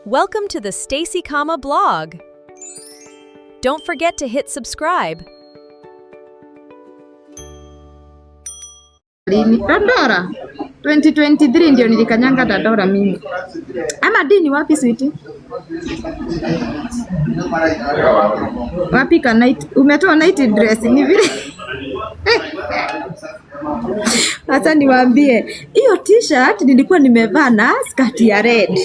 Welcome to the Stacy Kama blog. Don't forget to hit subscribe. Lini? Dandora 2023 ndio nilikanyanga Dandora mimi. Ama dini wapi sweetie? Wapi ka night? Umetoa night dress ni vile. Acha niwaambie, hiyo t-shirt nilikuwa nimevaa na skirt ya red.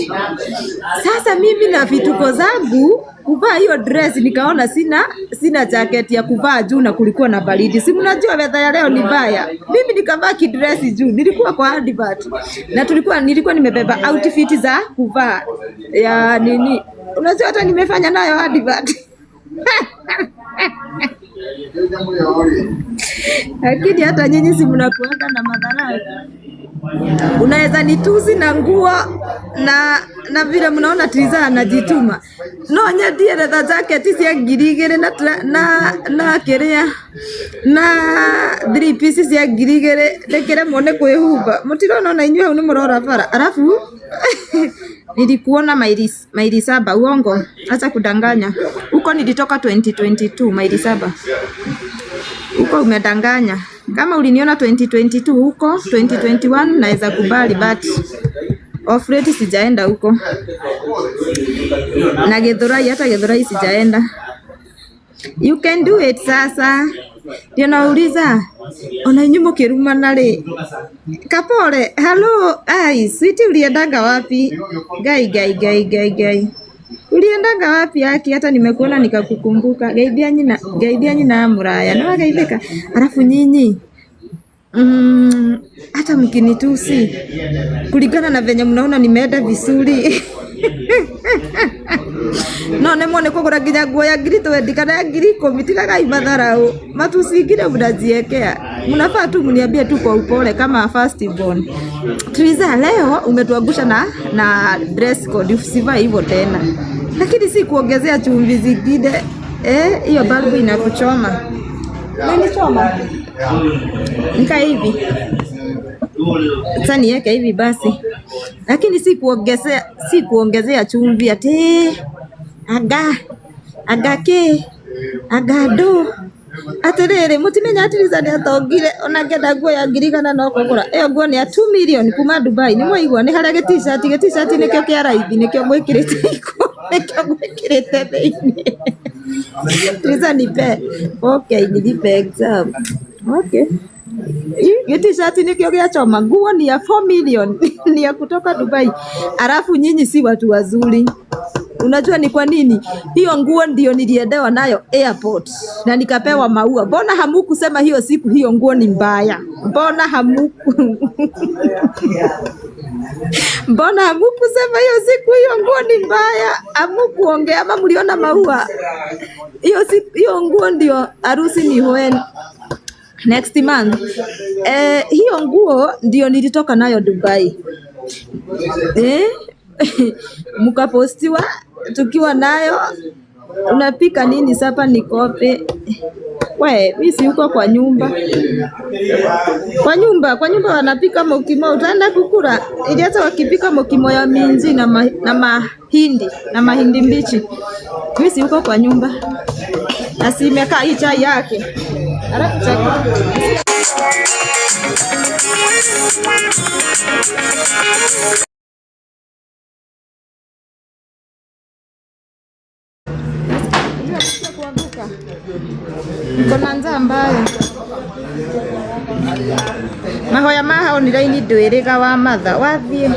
Sasa mimi na vituko zangu kuvaa hiyo dress nikaona sina jacket ya kuvaa juu na kulikuwa na baridi. Si mnajua weather ya leo ni mbaya. Mimi nikavaa kidress juu. Nilikuwa kwa advert. Na nilikuwa nimebeba outfit za kuvaa ya nini. Unajua hata nimefanya nayo advert. Lakini hata nyinyi si mnakuanga na madharau. Unaweza nitusi na nguo na vile mnaona Triza anajituma. No nyendie leather jacket cia 2000 na kiria na three pieces cia 2000 ndikiremwo nĩ kwĩhumba. Mũtirona ona inyuĩ hau nĩ mũrora bara. Alafu nilikuona maili 7, uongo, acha kudanganya. Huko nilitoka 2022 maili 7. Huko umedanganya. Kama uliniona 2022 huko 2021 naweza kubali, but off rate sijaenda huko. Na Githurai, hata Githurai sijaenda. You can do it sasa. Ndio nauliza ona inyuĩ mũkĩrumana rĩ, Kapole, hello, ai, sweetie uliendaga wapi? Gai gai gai gai gai. Uliendaga wapi haki? Hata nimekuona nikakukumbuka. Geithia nyina, geithia nyina muraya. Nĩ wageithĩka? Alafu nyinyi hata mkinitusi kulingana na venye mnaona nimeenda vizuri. No nemwo nĩ kũgũra nginya nguo ya 20,000 kana ya 10,000. Tigagai madharau, matusi ingine mnajiekea. Mnafaa tu mniambie tu kwa upole kama first born. Triza, leo umetuangusha na dress code, usivae hivyo tena. Lakini si kuongezea chumvi zingine. Hiyo balbu inakuchoma. Inanichoma. Nika hivi. Sasa niweke hivi basi. Lakini si kuongezea chumvi ati aga aga ke aga do. Atiriri, mutimenya Triza nĩ atongire ona ngenda nguo ya 100,000 no kũgũra. Ĩyo nguo nĩ ya 2 million kuma Dubai. Nĩ mwaigua nĩ harĩa gĩ-t-shirt nĩkĩo kĩa raithi, nĩkĩo mwĩkĩrĩte iko, nĩkĩo mwĩkĩrĩte thĩinĩ. Triza nipe. Okay, nilipe exam. Okay. Gĩ-t-shirt nĩkĩo gĩa choma. Nguo ni ya 4 million ni ya kutoka Dubai. Alafu nyinyi si watu wazuri. Unajua ni kwa nini? Hiyo nguo ndio niliendewa nayo airport na nikapewa maua. Mbona hamukusema hiyo siku hiyo nguo ni mbaya? Mbona hamuku Mbona hamukusema hiyo siku hiyo nguo ni mbaya? Hamukuongea ama mliona maua? Hiyo siku hiyo nguo ndio harusi ni when next month. Hiyo nguo ndio nilitoka nayo Dubai. Mkapostiwa tukiwa nayo. Unapika nini sapa nikope? We, mimi si uko kwa nyumba. Kwa nyumba wanapika mokimo, utaenda kukula. Ili hata wakipika mokimo ya minji na mahindi, na mahindi mbichi. Mimi si uko kwa nyumba. Na si imekaa hii chai yake. Alafu chakula. Niko na njaa mbaya. Mahoya ma hau ni raini ndwiriga wa matha wathie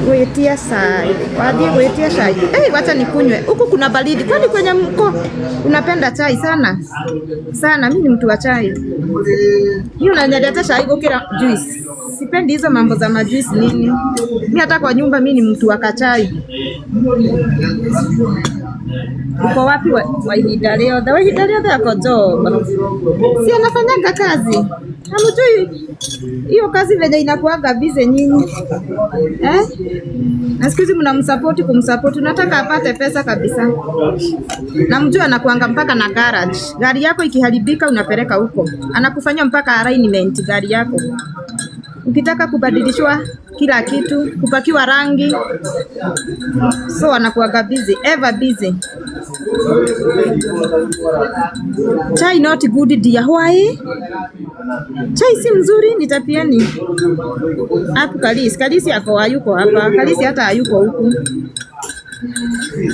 gwitia chai, wathie gwitia chai. Hey, wacha nikunywe huku kuna baridi. Kwani kwenye mko unapenda chai sana sana? Mimi ni mtu wa chai. Mimi unaniletea chai gukira juice. Sipendi hizo mambo za majuice nini. Mimi hata kwa nyumba mimi ni mtu wa kachai. Uko wapi wa ihinda rĩothe? Wa ihinda rĩothe ako job. Si anafanyaga kazi. Hamjui hiyo kazi venye inakuaga busy nyinyi. Na siku hizi mnamsupport kumsupport, unataka apate pesa kabisa. Na mjue anakuanga mpaka na garage. Gari yako ikiharibika unapeleka huko. Anakufanyia mpaka alignment gari yako. Ukitaka kubadilishwa kila kitu, kupakiwa rangi, so anakuwaga busy, ever busy. Chai not good dear. Why? Chai si mzuri, nitapieni hapo. Kalisi, Kalisi ako hayuko hapa. Kalisi hata hayuko huku.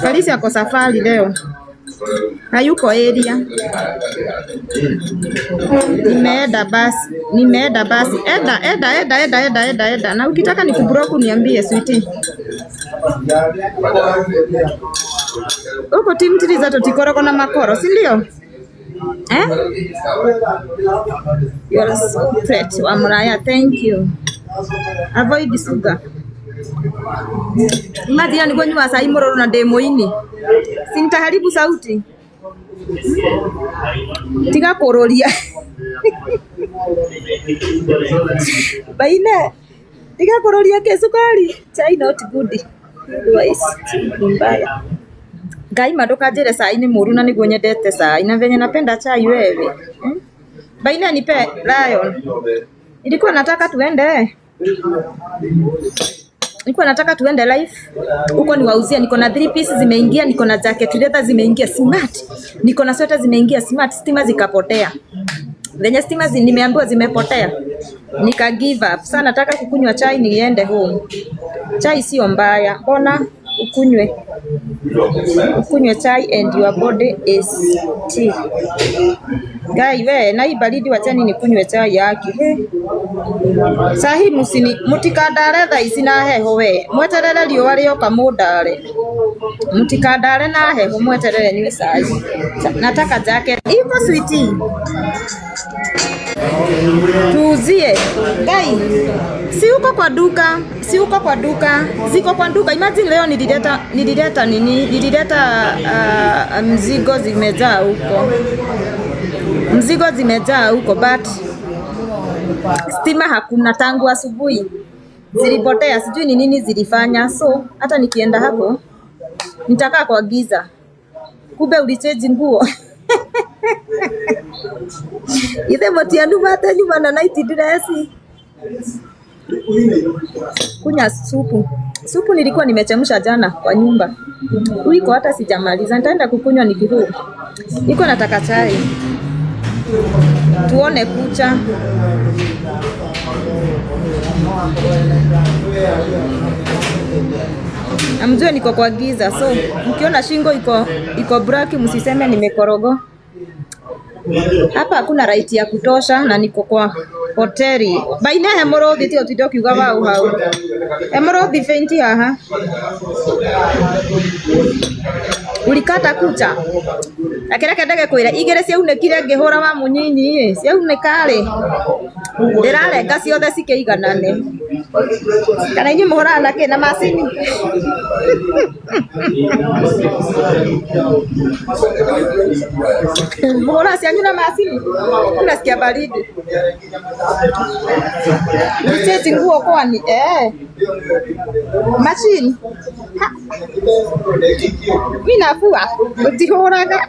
Kalisi ako safari leo, hayuko area. Nimeenda basi, nimeenda basi. Eda, eda, eda, eda, eda, eda, eda. Na ukitaka nikublock niambie sweetie. Huko team Triza tutikoragwo na makoro, si ndio? Eh? You are so pretty, Wamuraya. Thank you. Avoid sugar. Imagine niguo nyua cai mũrũrũ na ndĩ mũini. Sintaharibu sauti. Tiga kũrũria. Baine. Tiga kũrũria kĩ cukari. Chai not good. Otherwise, ni mbaya. Ngai ma ndũkanjĩre cai nĩ mũru na nĩguo nyendete cai na venye napenda chai wewe. Hmm? Baina nipe Lion. Nilikuwa nataka tuende. Nilikuwa nataka tuende live huko niwauzie. Niko na 3 pieces zimeingia, niko na jacket leather zimeingia smart, niko na sweta zimeingia smart. Stima zikapotea, venye stima nimeambiwa zimepotea, nika give up. Sasa nataka kukunywa chai niende home. Chai sio mbaya, mbona ukunywe ukunywe chai and your body is tea. Guy we na hii baridi, wachani nikunywe chai yaki. He. Sahi musini mutikandare thaa ici na heho we mweterere riũa rĩoka mũndare mutikandare na heho mweterere nyue cai. Nataka jacket iko sweetie tuuzie. Guy, si uko kwa duka, si uko kwa duka, ziko kwa duka. Imagine leo nilileta nini? Nilileta mzigo zimejaa huko, mzigo zimejaa huko, but stima hakuna tangu asubuhi, zilipotea, sijui ni nini zilifanya. So hata nikienda hapo nitakaa kwa giza. Kumbe ulichange nguo ithe motianu mate nyuma na night dress. Kunya supu. Supu nilikuwa nimechemsha jana kwa nyumba. Iko hata sijamaliza. Nitaenda kukunywa nikirudi. Niko nataka chai. Tuone kucha. Na mjue niko kwa giza, so mkiona shingo iko black msiseme nimekorogo. Hapa hakuna right ya kutosha na niko kwa hoteli. Baine he mũrũthi ti ũtinde ũkiuga wau hau. He mũrũthi feinti haha. Ulikata kucha. Reke ndege kwĩra igĩrĩ ciaunĩkire ngĩhũra wa mũnyinyi ĩ ciaunĩka rĩ ndĩrarenga ciothe cikĩiganane. Kana inyuĩ mũhũraga na kĩ na macini? Mũhũraga cianyu na macini? Unasikia baridi. Ulicheti nguo kwani? Eh. Machine. Ha. Mi nafua ũtihũraga.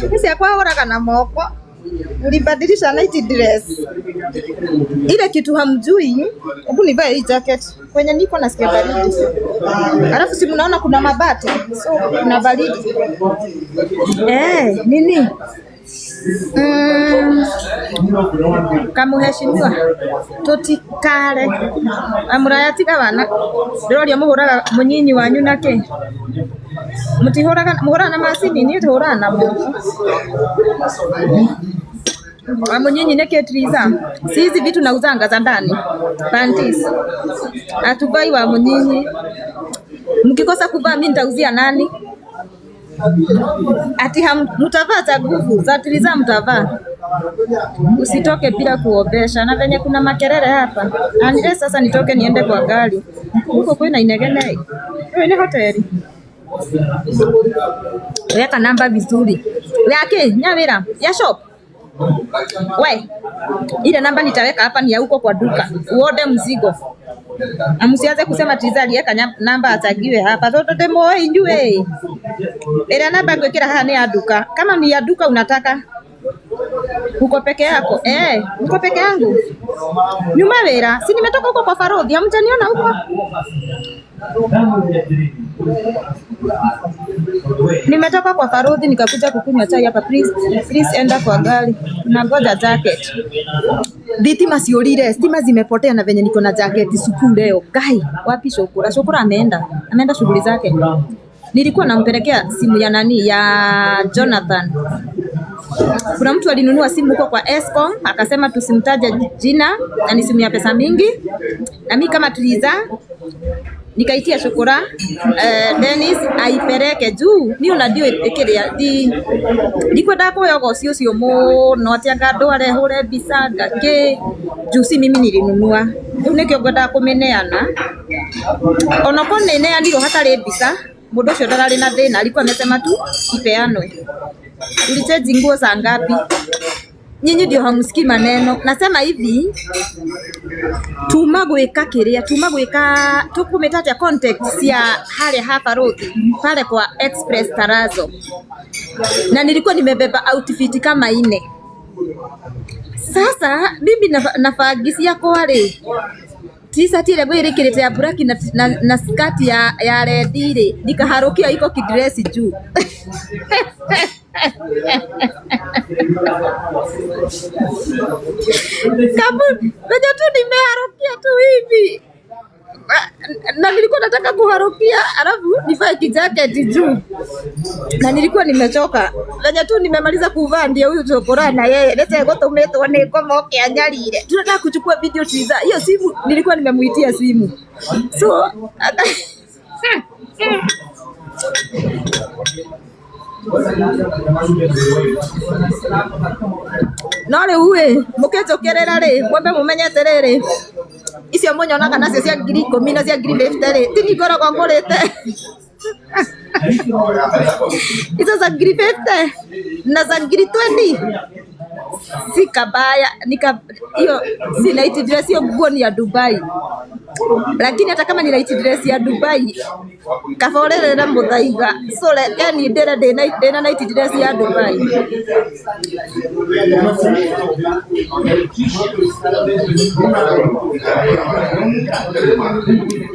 Niĩ ciakwa hũraga na moko. Ulibadilisha night dress. Ile kitu hamjui, hebu nivae hii jacket. Kwenye niko nasikia baridi. Alafu si mnaona kuna mabati, so kuna baridi. Eh, nini? Kamuheshimiwa tutikare amuraya tiga wana ndiroria muhuraga munyinyi wanyu naki mutihuraga muhuraga na macini ni tuhuraga na moko wa munyinyi niki Triza si hizi vitu nauzanga za ndani panties atuvai wa munyinyi mkikosa kuvaa mimi nitauzia nani Ati mtavaa za nguvu za Triza mtavaa. Usitoke bila kuobesha. Na venye kuna makelele hapa. Anile sasa nitoke niende kwa gari. Huko kwina inegene. Hiyo ni hoteli. Weka namba vizuri. Yake nyawira ya shop. We, ile namba nitaweka hapa ni ya huko kwa duka. Uode mzigo. Na msianze kusema Triza aliweka namba atagiwe hapa. Toto temo inyue. Ile namba ngwikira haha ni ya duka. Kama ni ya duka unataka uko peke yako? Eh, uko peke yangu. Nyuma wĩra, si nimetoka huko kwa Farodhi, hamjaniona huko? Nimetoka kwa Farodhi nikakuja kukunywa chai hapa. Please, please enda kwa gari. Tunangoja jacket. Thitima ciũrire, stima zimepotea na venye niko na jacket supu leo. Guy, wapi Shukura? Shukura ameenda. Ameenda shughuli zake. Nilikuwa nampelekea simu ya nani ya Jonathan. Kuna mtu alinunua simu huko kwa Escom akasema tusimtaje jina na ni simu ya pesa mingi, na mimi kama tuliza nikaitia Shukura Dennis aipeleke juu ni ona ndio ikiria ndi ndikwendaga kuoya ũgoci ũcio mũno atĩ anga andũ arehũre mbica ngakĩ juu si mimi nilinunua rĩu nĩkĩo ngwendaga kũmĩneana onokorwo nĩ neanirwo hatarĩ mbica mũndũ ũcio ndararĩ na thĩna alikuwa amesema tu ipeanwe. Ulichange nguo saa ngapi? Nyinyi ndio hamsikii maneno. Nasema hivi tuma gwika kiria tuma gwika tukumita atia contact cia haria ha Baruthi pale kwa Express Tarazo, na nilikuwa nimebeba outfit kama ine. Sasa mimi na bagi ciakwa rĩ t-shirt ĩrĩa ngwĩrĩkĩrĩte ya black na skirt ya red rĩ nikaharukia iko kidress juu. Kabu venye tu nimeharukia tu hivi na nilikuwa nataka kuharukia alafu nivae kijaketi juu na nilikuwa nimechoka. Venye tu nimemaliza kuvaa ndio huyu chokora na yeye lete gũtũmĩtwo nĩ ngoma oke anyarire. Tunataka kuchukua video tuiza. Hiyo simu nilikuwa nimemuitia simu. So no rĩu ĩ mũkĩnjũkĩrĩra rĩ mwambe mũmenye atĩrĩrĩ icio mũnyonaga nacio cia 10,000 na cia 50,000 rĩ ti niĩ ngoragwo ngũrĩte hizo za 50,000 na za 20,000 si kabaya nika hiyo si night dress, hiyo nguo ni ya Dubai, lakini hata kama ni night dress ya Dubai kaborerera muthaiga so yani ndĩra ndĩna night dress ya Dubai.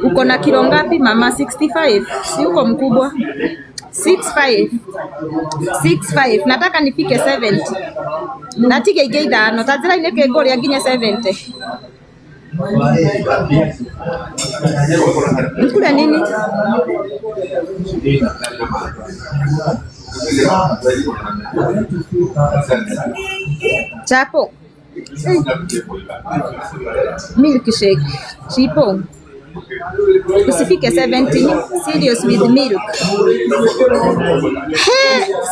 Uko na kilo ngapi mama? 65. Si uko mkubwa? 65. 65. Nataka nifike 70. Natige ingĩ ithano ta njĩra-inĩ kĩ ngũrĩa nginye 70. Nikule nini? Chapo. Milkshake. Chipo. Usifike 70. Serious with milk. He,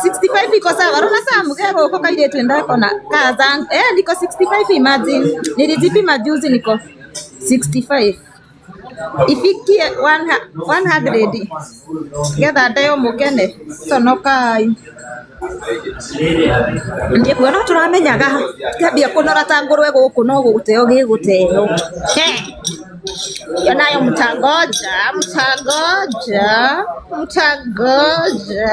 65 iko sawa. Rona saa mgero uko kaire twendako na kaza. Niko 65 imagine. Nilijipima juzi niko 65. Ifikie 100. Getha ndeo mukene. Tonokai. Ndiĩ no tũramenyaga kĩambia kũnora ta ngũrwe gũkũ no gũteo gĩgũteo. Hiyo nayo mtangoja, mtangoja, mtangoja.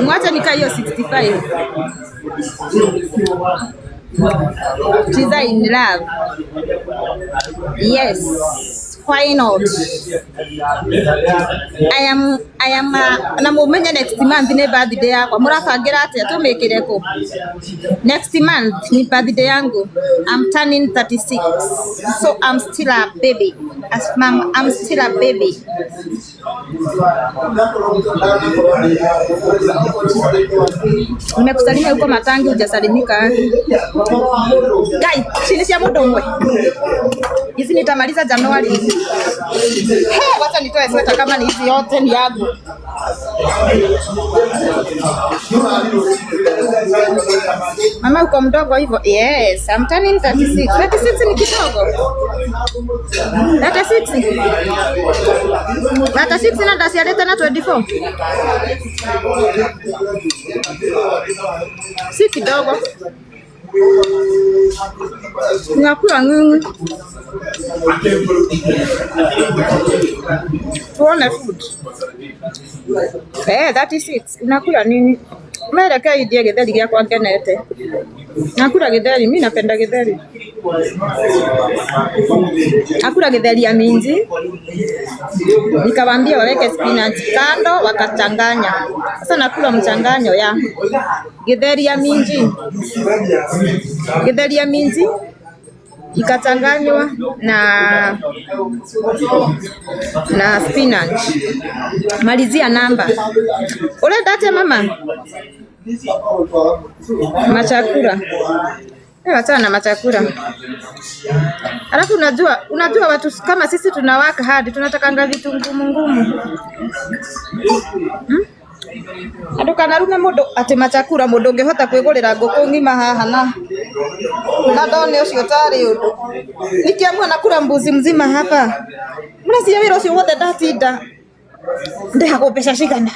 Mwacha nikaa hiyo 65. Tiza in love. Yes. Why not? I am na mumenye next month ni birthday yakwa murabangira atia tumikire ku next month ni birthday yangu. I'm turning 36, so I'm still a baby. As mom, I'm still a baby. Nimekusalimia huko matangi hujasalimika. Guy, chini cia mundu umwe. Hizi nitamaliza Januari. He, wacha nitoe sweta kama ni hizi yote ni yangu. Mama uko mdogo hivyo? Yes, I'm turning 36. 36 ni kidogo. 36. 36 na ndaciarĩte na 24. Si kidogo. Nakula nini? Tuone food. Eh, 36. Nakula nini? Mereke indie githeri giakwa ngenete. Nakula githeri, mi napenda githeri. Nakula githeri ya minji. Nikawaambia waweke spinach kando, wakachanganya. Sasa nakula mchanganyo ya githeri ya minji. Githeri ya minji ikachanganywa na spinach. Malizia namba. Urenda atia mama? Machakura. Wachana na machakura. Alafu unajua watu kama sisi tunawaka hadi tunatakanga vitu ngumu ngumu. Andu kanarume mundu ati machakura mundu ungihota kwigurira nguku ng'ima haha na ndone ucio tari undu nikiamua nakura mbuzi mzima hapa muracia wira ucio wothe ndatinda ndihagwo mbeca cigana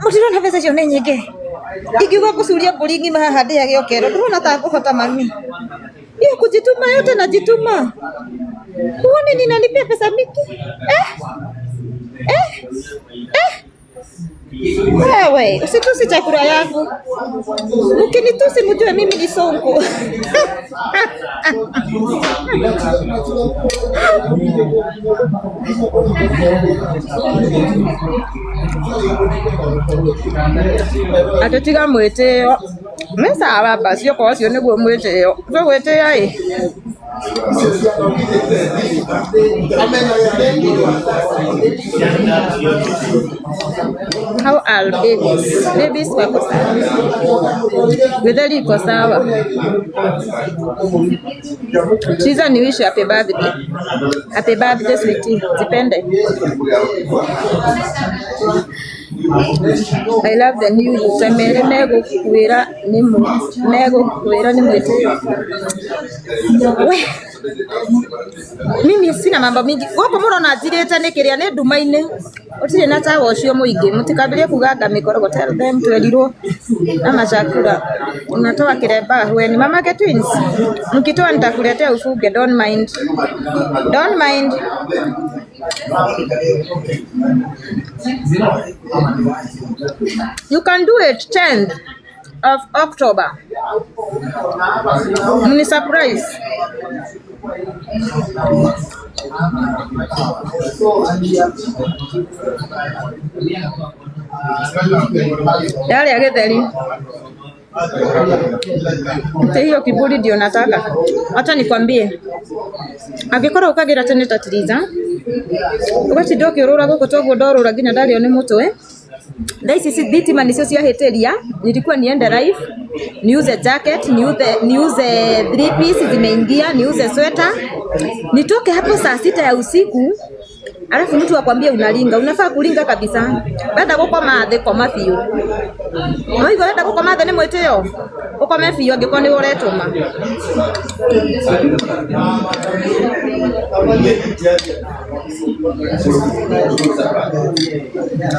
mutirona mbeca icio ni nyingi ingiuga ngucuria mburi ng'ima haha ndihage okero ndurona ta nguhota mami hiyo kujituma yote najituma huoni ninalipia pesa mingi eh? Eh? Eh? Wewe usitusi chakula yangu, mkinitusi mjue mimi ni sonko. Atutiga mwitio nĩ sawa basi okorwo ũcio nĩguo mwĩtĩo tũgwĩtĩa ĩ. How are babies? Babies wako sawa. Githeri iko sawa. Chiza ni wish happy birthday. Happy birthday sweetie. Zipende. I love the new you. Tamere megukwira ni megukwira ni mwitio. We. Mimi sina mambo mingi. Gũkũ mũrona njirĩte nĩ kĩrĩa nĩ nduma-inĩ. Gũtirĩ na tawa ũcio mũingĩ. Mũtikambĩrĩrie kuganga mĩkorogo. Tell them twerirwo na machakura. Unatoa kiremba hueni. Mamake twins. Mkitoa nitakuletea ufuge. Don't mind. Don't mind. You can do it 10th of October. Mni surprise. Yale ya githeri. Hiyo kiburi ndio nataka. Acha nikwambie. Angĩkorwo ũkagĩra tene ta Tiriza, ũgatinda ũkĩũrũra gũkũ toguo ndorũra nginya ndario nĩ mũtwe. Thaa ici thitima nicio ciahĩtĩria, nilikuwa niende live, niuze jacket, niuze 3 piece zimeingia, niuze sweta. Nitoke hapo saa 6 ya usiku, alafu mtu akwambie unalinga, unafaa kulinga kabisa. Wenda gũkoma thĩ koma biũ. Waigua wenda gũkoma thĩ nĩ mwĩtĩo, ũkome biũ angĩkorwo nĩwe ũretũma.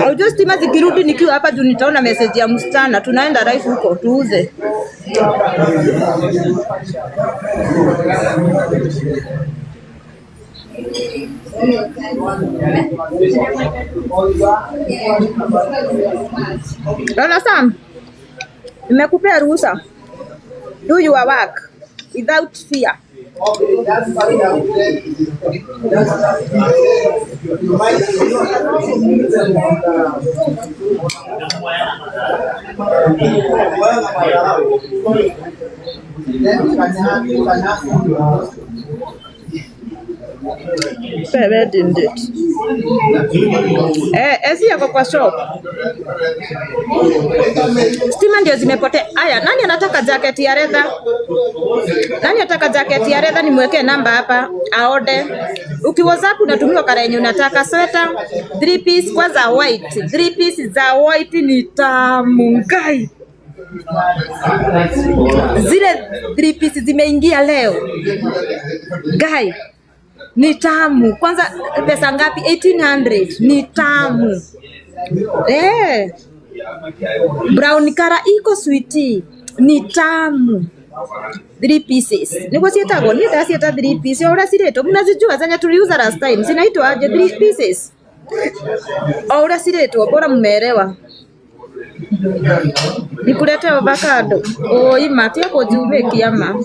Unajua stima zikirudi nikiwa hapa juu nitaona message ya msichana, tunaenda live huko tuuze. Dona Sam, nimekupea ruhusa. Do your work without fear. Wedding date. Eh, ezi yako kwa shop. Stima ndio zimepotea. Aya, nani anataka jacket ya leather? Nani anataka jacket ya leather? Nimwekee namba hapa aode. Uki WhatsApp unatumiwa kala yenye unataka. Sweater 3 piece kwanza white. 3 piece za white ni tamu ngai. Zile 3 piece zimeingia leo. Guy, ni tamu. Kwanza pesa ngapi? 1800. Ni tamu. Eh. Brown kara iko sweetie. Ni tamu. Three pieces. Niguo ciĩtagwo, niĩ ndaciĩta three pieces. O ũrĩa cirĩtwo, mnazijua zenye tuliuza last time. Zinaitwa aje three pieces? O ũrĩa cirĩtwo, bora mmeelewa. Nikulete avocado. Oi ma, tiga kũnjumĩkia ma.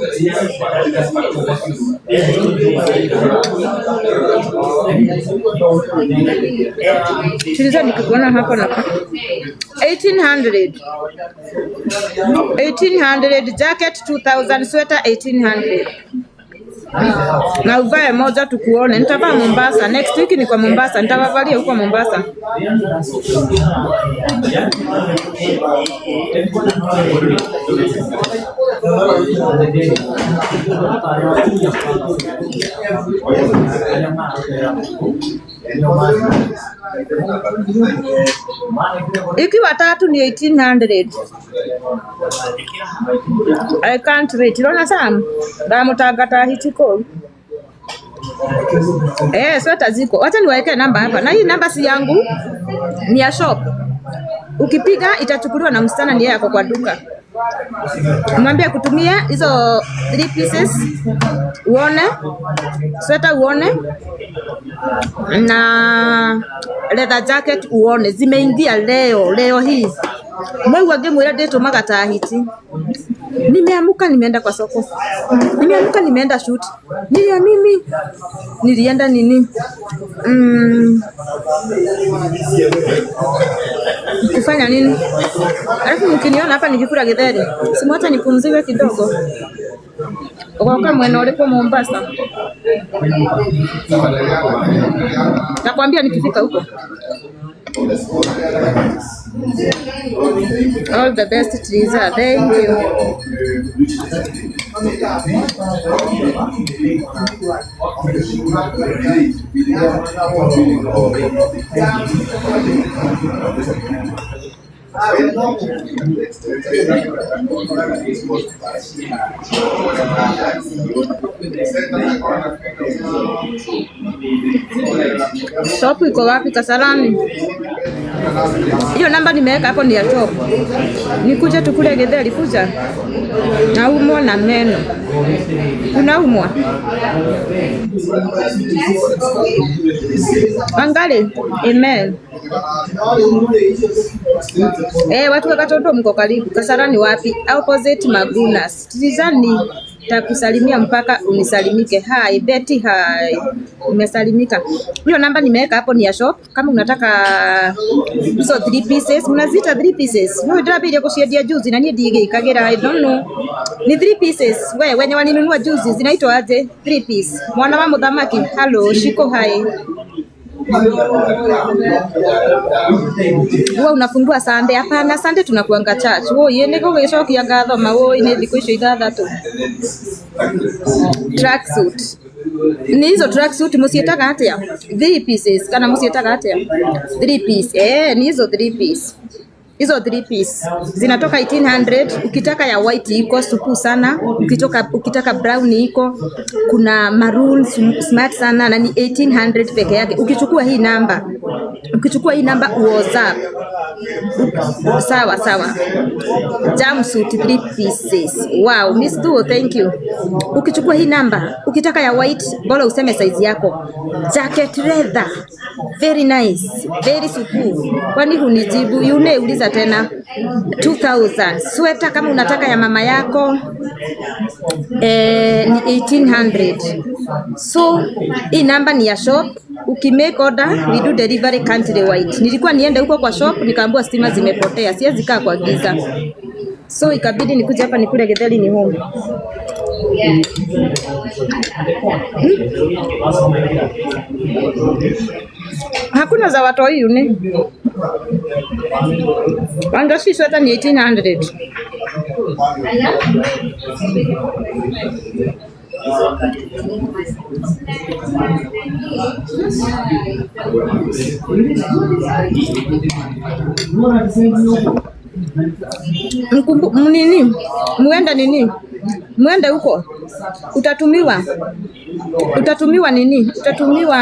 Tuliza nikikuona hapa na 1800. 1800 jacket 2000 sweater 1800. Na uvae moja tukuone. Nitavaa Mombasa. Next week ni kwa Mombasa. Nitawavalia huko Mombasa. Ikiwa tatu ni 1800. I can't wait. Urona Sam? Ndamũtanga hiti kũu. Eh, sweta ziko. Wacha niwaeke namba hapa. Na hii namba si yangu, ni ya shop. Ukipiga itachukuliwa na msichana, ni yeye ako kwa duka. Mwambie kutumia hizo three pieces uone, sweta uone na leather jacket uone, zimeingia leo leo hii. Mwaigua ngĩmwĩra ndĩtũmaga ta hiti. Nimeamuka nimeenda kwa soko, nimeamuka nimeenda shoot. Nilia mimi nilienda nini kufanya nini? Alafu mkiniona hapa nikikula githeri, simwacha nipumzike kidogo. Ugoka mwena ulipo Mombasa, nakwambia nikifika huko. All the best Triza, thank you. Shop iko wapi? Kasarani. Hiyo namba nimeweka hapo ni ya shop. Nikuje tukule githeri, kuja. Naumwa na meno. Unaumwa? Angali, amen. Eh, watu wa Katoto mko karibu. Kasarani wapi? Opposite Magunas. Tizani takusalimia mpaka unisalimike. Hi Betty, hi. Umesalimika. Hiyo namba nimeweka hapo ni ya shop. Kama unataka hizo three pieces, mnaziita three pieces. Wewe ndĩrambirie gũciendia juzi na niĩ ndigĩikagira, I don't know. Ni three pieces. We wenye walinunua juzi zinaitwa aje? Three piece. Mwana wa muthamaki. Hello, shiko hi. Huwa unafungua Sunday? Hapana, Sunday tunakuanga church. Woi, nĩ gũgĩcokia ngatho ma woi nĩ thikũ icio ithathatũ. Tracksuit. Ni hizo tracksuit mũciĩtaga atĩa? Three pieces kana mũciĩtaga atĩa? Three piece. Eh, ni hizo three piece. Hizo three piece zinatoka 1800. Ukitaka ya white iko supu sana, ukitaka brown iko, kuna maroon smart sana na ni 1800 peke yake. Ukichukua hii namba WhatsApp. Sawa sawa. Jumpsuit three pieces. Wow, Miss Duo, thank you. Ukichukua hii namba, ukitaka ya white, bora useme size yako. Jacket leather. Very nice, very supu. Kwani hunijibu? Yune uliza tena. 2000. Sweater kama unataka ya mama yako ni 1800. So hii namba ni ya shop. Ukimake order, we do delivery country wide. Nilikuwa niende huko kwa shop nikaambiwa stima zimepotea, siwezi kaa kwa giza. So ikabidi nikuje hapa nikule githeri ni home. Hakuna za watoi yune. Wangashi sweta ni 1800. Mkumbu, nini? Muende nini? Muende huko. Utatumiwa. Utatumiwa nini? Utatumiwa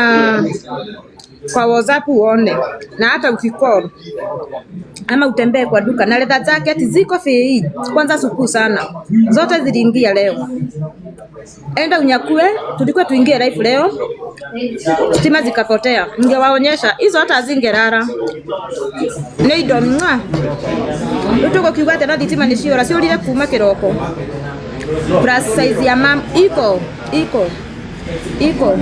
kwa WhatsApp uone. Na hata ukicall. Ama utembee kwa duka na leather jacket ziko fei. Kwanza suku sana. Zote ziliingia leo. Enda unyakue, tulikuwa tuingie live leo. Stima zikapotea. Ningewaonyesha hizo hata hazingerara. Nĩ indo mwa. Rĩu tũgũkiuga atĩa na thitima nĩ ciora ciũrire kuma kĩroko. Plus size ya mam iko iko iko.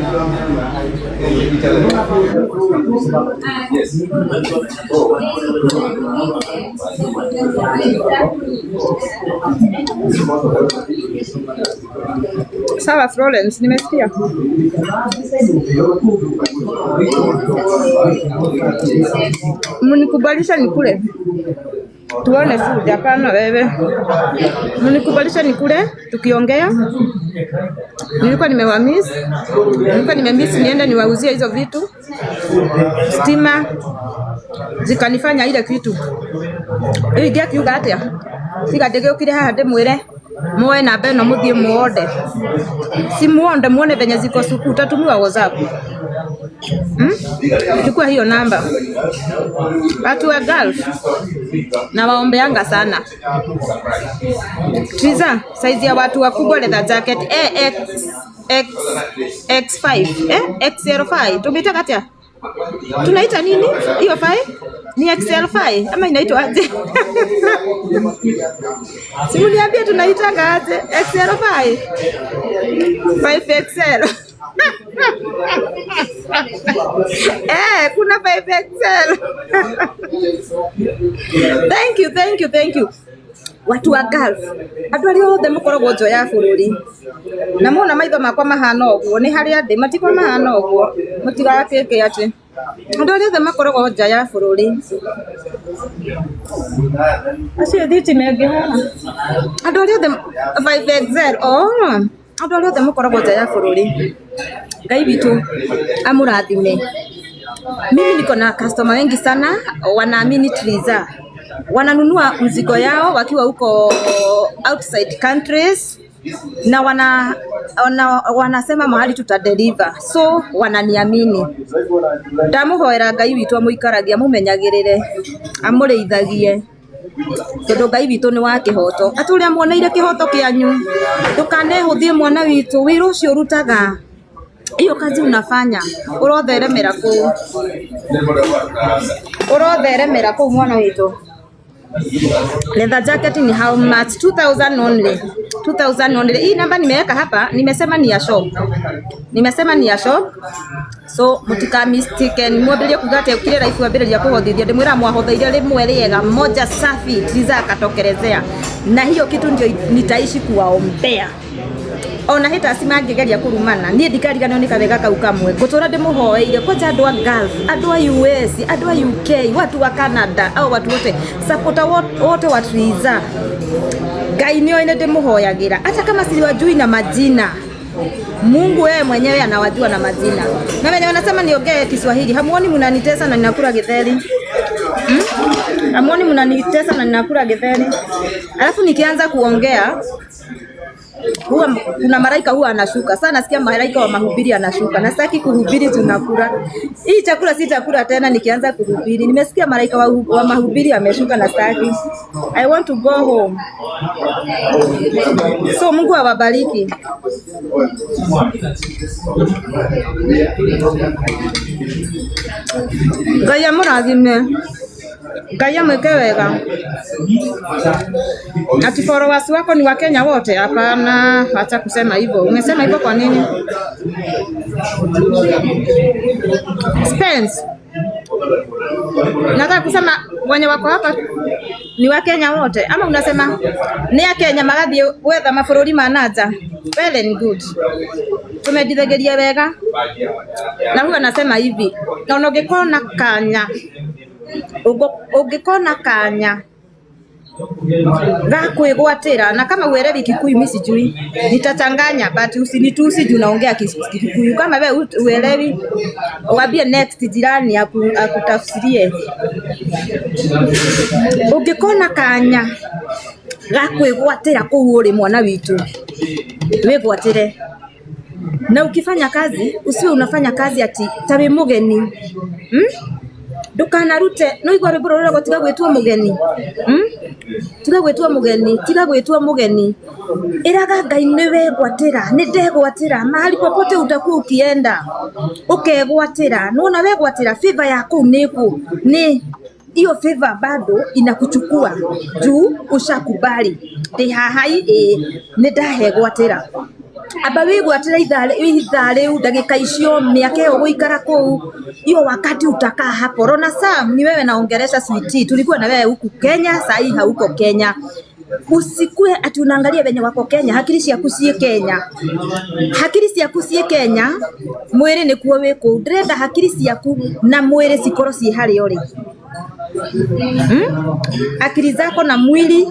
Sawa Florence, nimesikia. Mnikubalisha nikule. Tuone food, hapana wewe. Mnikubalisha nikule tukiongea. Nilikuwa nimewamiss. Nilikuwa nimemiss niende niwauzie hizo vitu. Stima zikanifanya ile kitu. Rĩu ingĩakiuga atĩa? Tiga ndĩgĩũkire haha ndĩmwĩre muoe namba ĩno mũthiĩ muonde. Si muonde muone venye ziko suku, utatumiwa WhatsApp. Hmm? Chukua hiyo namba. Watu wa Gulf na waombeanga sana. Triza, size ya watu wakubwa leather jacket AX X X5 eh XL5 tumeita atia? Tunaita nini hiyo 5? Ni XL5 ama inaitwa aje? Si mniambie tunaitanga aje? XL5 5XL Eh, kuna 5XL. Thank you, thank you, thank you. Watu wa Gulf, andũ arĩa othe mũkoragwo nja ya bũrũri na muona maitho makwa mahana ũguo nĩ harĩa ndĩ matikwa mahana ũguo mũtigakĩke atĩ andũ arĩa othe makoragwo nja ya bũrũri acio thitima ĩngĩ haha andũ arĩa othe 5XL oh andũ arĩa othe mũkoragwo nja ya bũrũri Ngai witũ amũrathime. Mimi niko na customer wengi sana wanaamini Triza, wananunua mzigo yao wakiwa huko outside countries na wanasema mahali tutadeliver, so wananiamini. Ndamuhoera Ngai witũ amũikaragie amũmenyagĩrĩre amũrĩithagie tondu Ngai witũ nĩ wa kĩhoto atĩ ũrĩa muoneire kĩhoto kĩanyu ndũkanehũthie mwana witũ wĩra ũcio ũrutaga hiyo kazi unafanya ũrotheremera kũu ũrotheremera kũu mwana witũ. Leather jacket ni how much? 2000 only. 2000 only. Hii namba nimeweka hapa, nimesema ni ya shop. Nimesema ni ya shop. So mutika mistake ni mwambĩrĩrie kuga atĩ ukire live wambĩrĩria kũhothithia ndĩmwĩra mwahotheire rĩmwe rĩega moja safi Triza akatokelezea na hiyo kitu ndio nitaishi kuwaombea ona haters mangĩgeria kũrumana niĩ ndikariganĩrwo nĩ kawega kau kamwe ngũtũra ndĩmũhoeire kwanja andũ a Gulf andũ a US andũ a UK watu wa Canada au watu wote supporter wote wa Triza Ngai nĩoĩ nĩ ndĩmũhoyagĩra hata kama siwajui na majina Mungu yeye mwenyewe anawajua na majina. Na wenye wanasema niongee Kiswahili, hamuoni mnanitesa na ninakula githeri? Hmm? Hamuoni mnanitesa na ninakula githeri? Alafu nikianza kuongea huwa kuna malaika huwa anashuka. Sana nasikia malaika wa mahubiri anashuka. Na sitaki kuhubiri tunakula. Hii chakula si chakula tena nikianza kuhubiri. Nimesikia malaika wa mahubiri ameshuka na sitaki. I want to go home. So Mungu awabariki. Ngai amũrathime. Ngai amwĩke wega. Ati followers wako ni Wakenya wote? Hapana, acha kusema hivyo. Umesema hivyo kwa nini? Spence. Nataka kusema wenye wako hapa ni Wakenya wote ama unasema ni Akenya magathiĩ gwetha mabũrũri ma nanja? Well and good. Tumendithageria wega. Na huwa nasema hivi, na ũngĩkona kanya ũngĩkona kanya ga kwĩgwatĩra na kama uelewi Kikuyu mimi sijui nitachanganya but usinitusi juu naongea Kikuyu kama we uelewi uambie next jirani akutafsirie ũngĩkona kanya ga kwĩgwatĩra kũu ũrĩ mwana witũ wĩgwatĩre na ukifanya kazi usiwe unafanya kazi ati tawe mugeni? Ndukanarute no igua rwimbo rũrĩa tiga gwĩtua mũgeni. Tiga gwĩtua mũgeni, tiga gwĩtua mũgeni. Ĩraga Ngai nĩ wegwatĩra, nĩ ndegwatĩra mahali popote utakuwa ukienda ukegwatĩra. Nĩwona wegwatĩra favor ya kũu nĩkũ nĩ hiyo favor bado inakuchukua juu ushakubali ndĩ haha ĩ nĩ ndahegwatĩra. Amba wigwatĩre ithaa rĩu ndagĩka icio mĩaka ĩyo ũgũikara kũu, hiyo wakati utakaa hapo. Rona Sam, ni wewe naongelesha sweetie, tulikuwa na wewe huku Kenya, saa hii hauko Kenya. Usikue ati unaangalia venye wako Kenya, hakiri ciaku ciĩ Kenya, hakiri ciaku ciĩ Kenya, mwĩrĩ nĩkuo wĩ kũu. Ndĩrenda hakiri ciaku na mwĩrĩ cikorwo ciĩ harĩa ũrĩ. Akili zako na mwili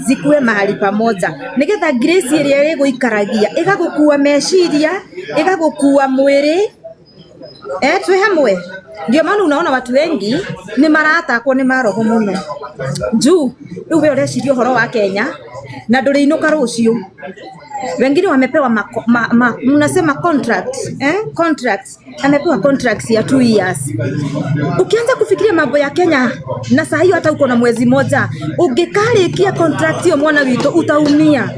zikuwe mahali pamoja nigetha grace ĩrĩa ĩgũikaragia ĩgagũkua meciria, ĩgagũkua mwĩrĩ. Twĩ hamwe. Ndio maana unaona watu wengi nĩ maratakwo nĩ maroho mũno juu rĩu we ũreciria ũhoro wa Kenya na ndũrĩinũka rũciũ. Wengine wamepewa mnasema contract, eh? Contract. Amepewa contract ya 2 years. Ukianza kufikiria mambo ya Kenya na saa hiyo hata uko na mwezi moja, ũngĩkarĩkia contract hiyo mwana witũ utaumia.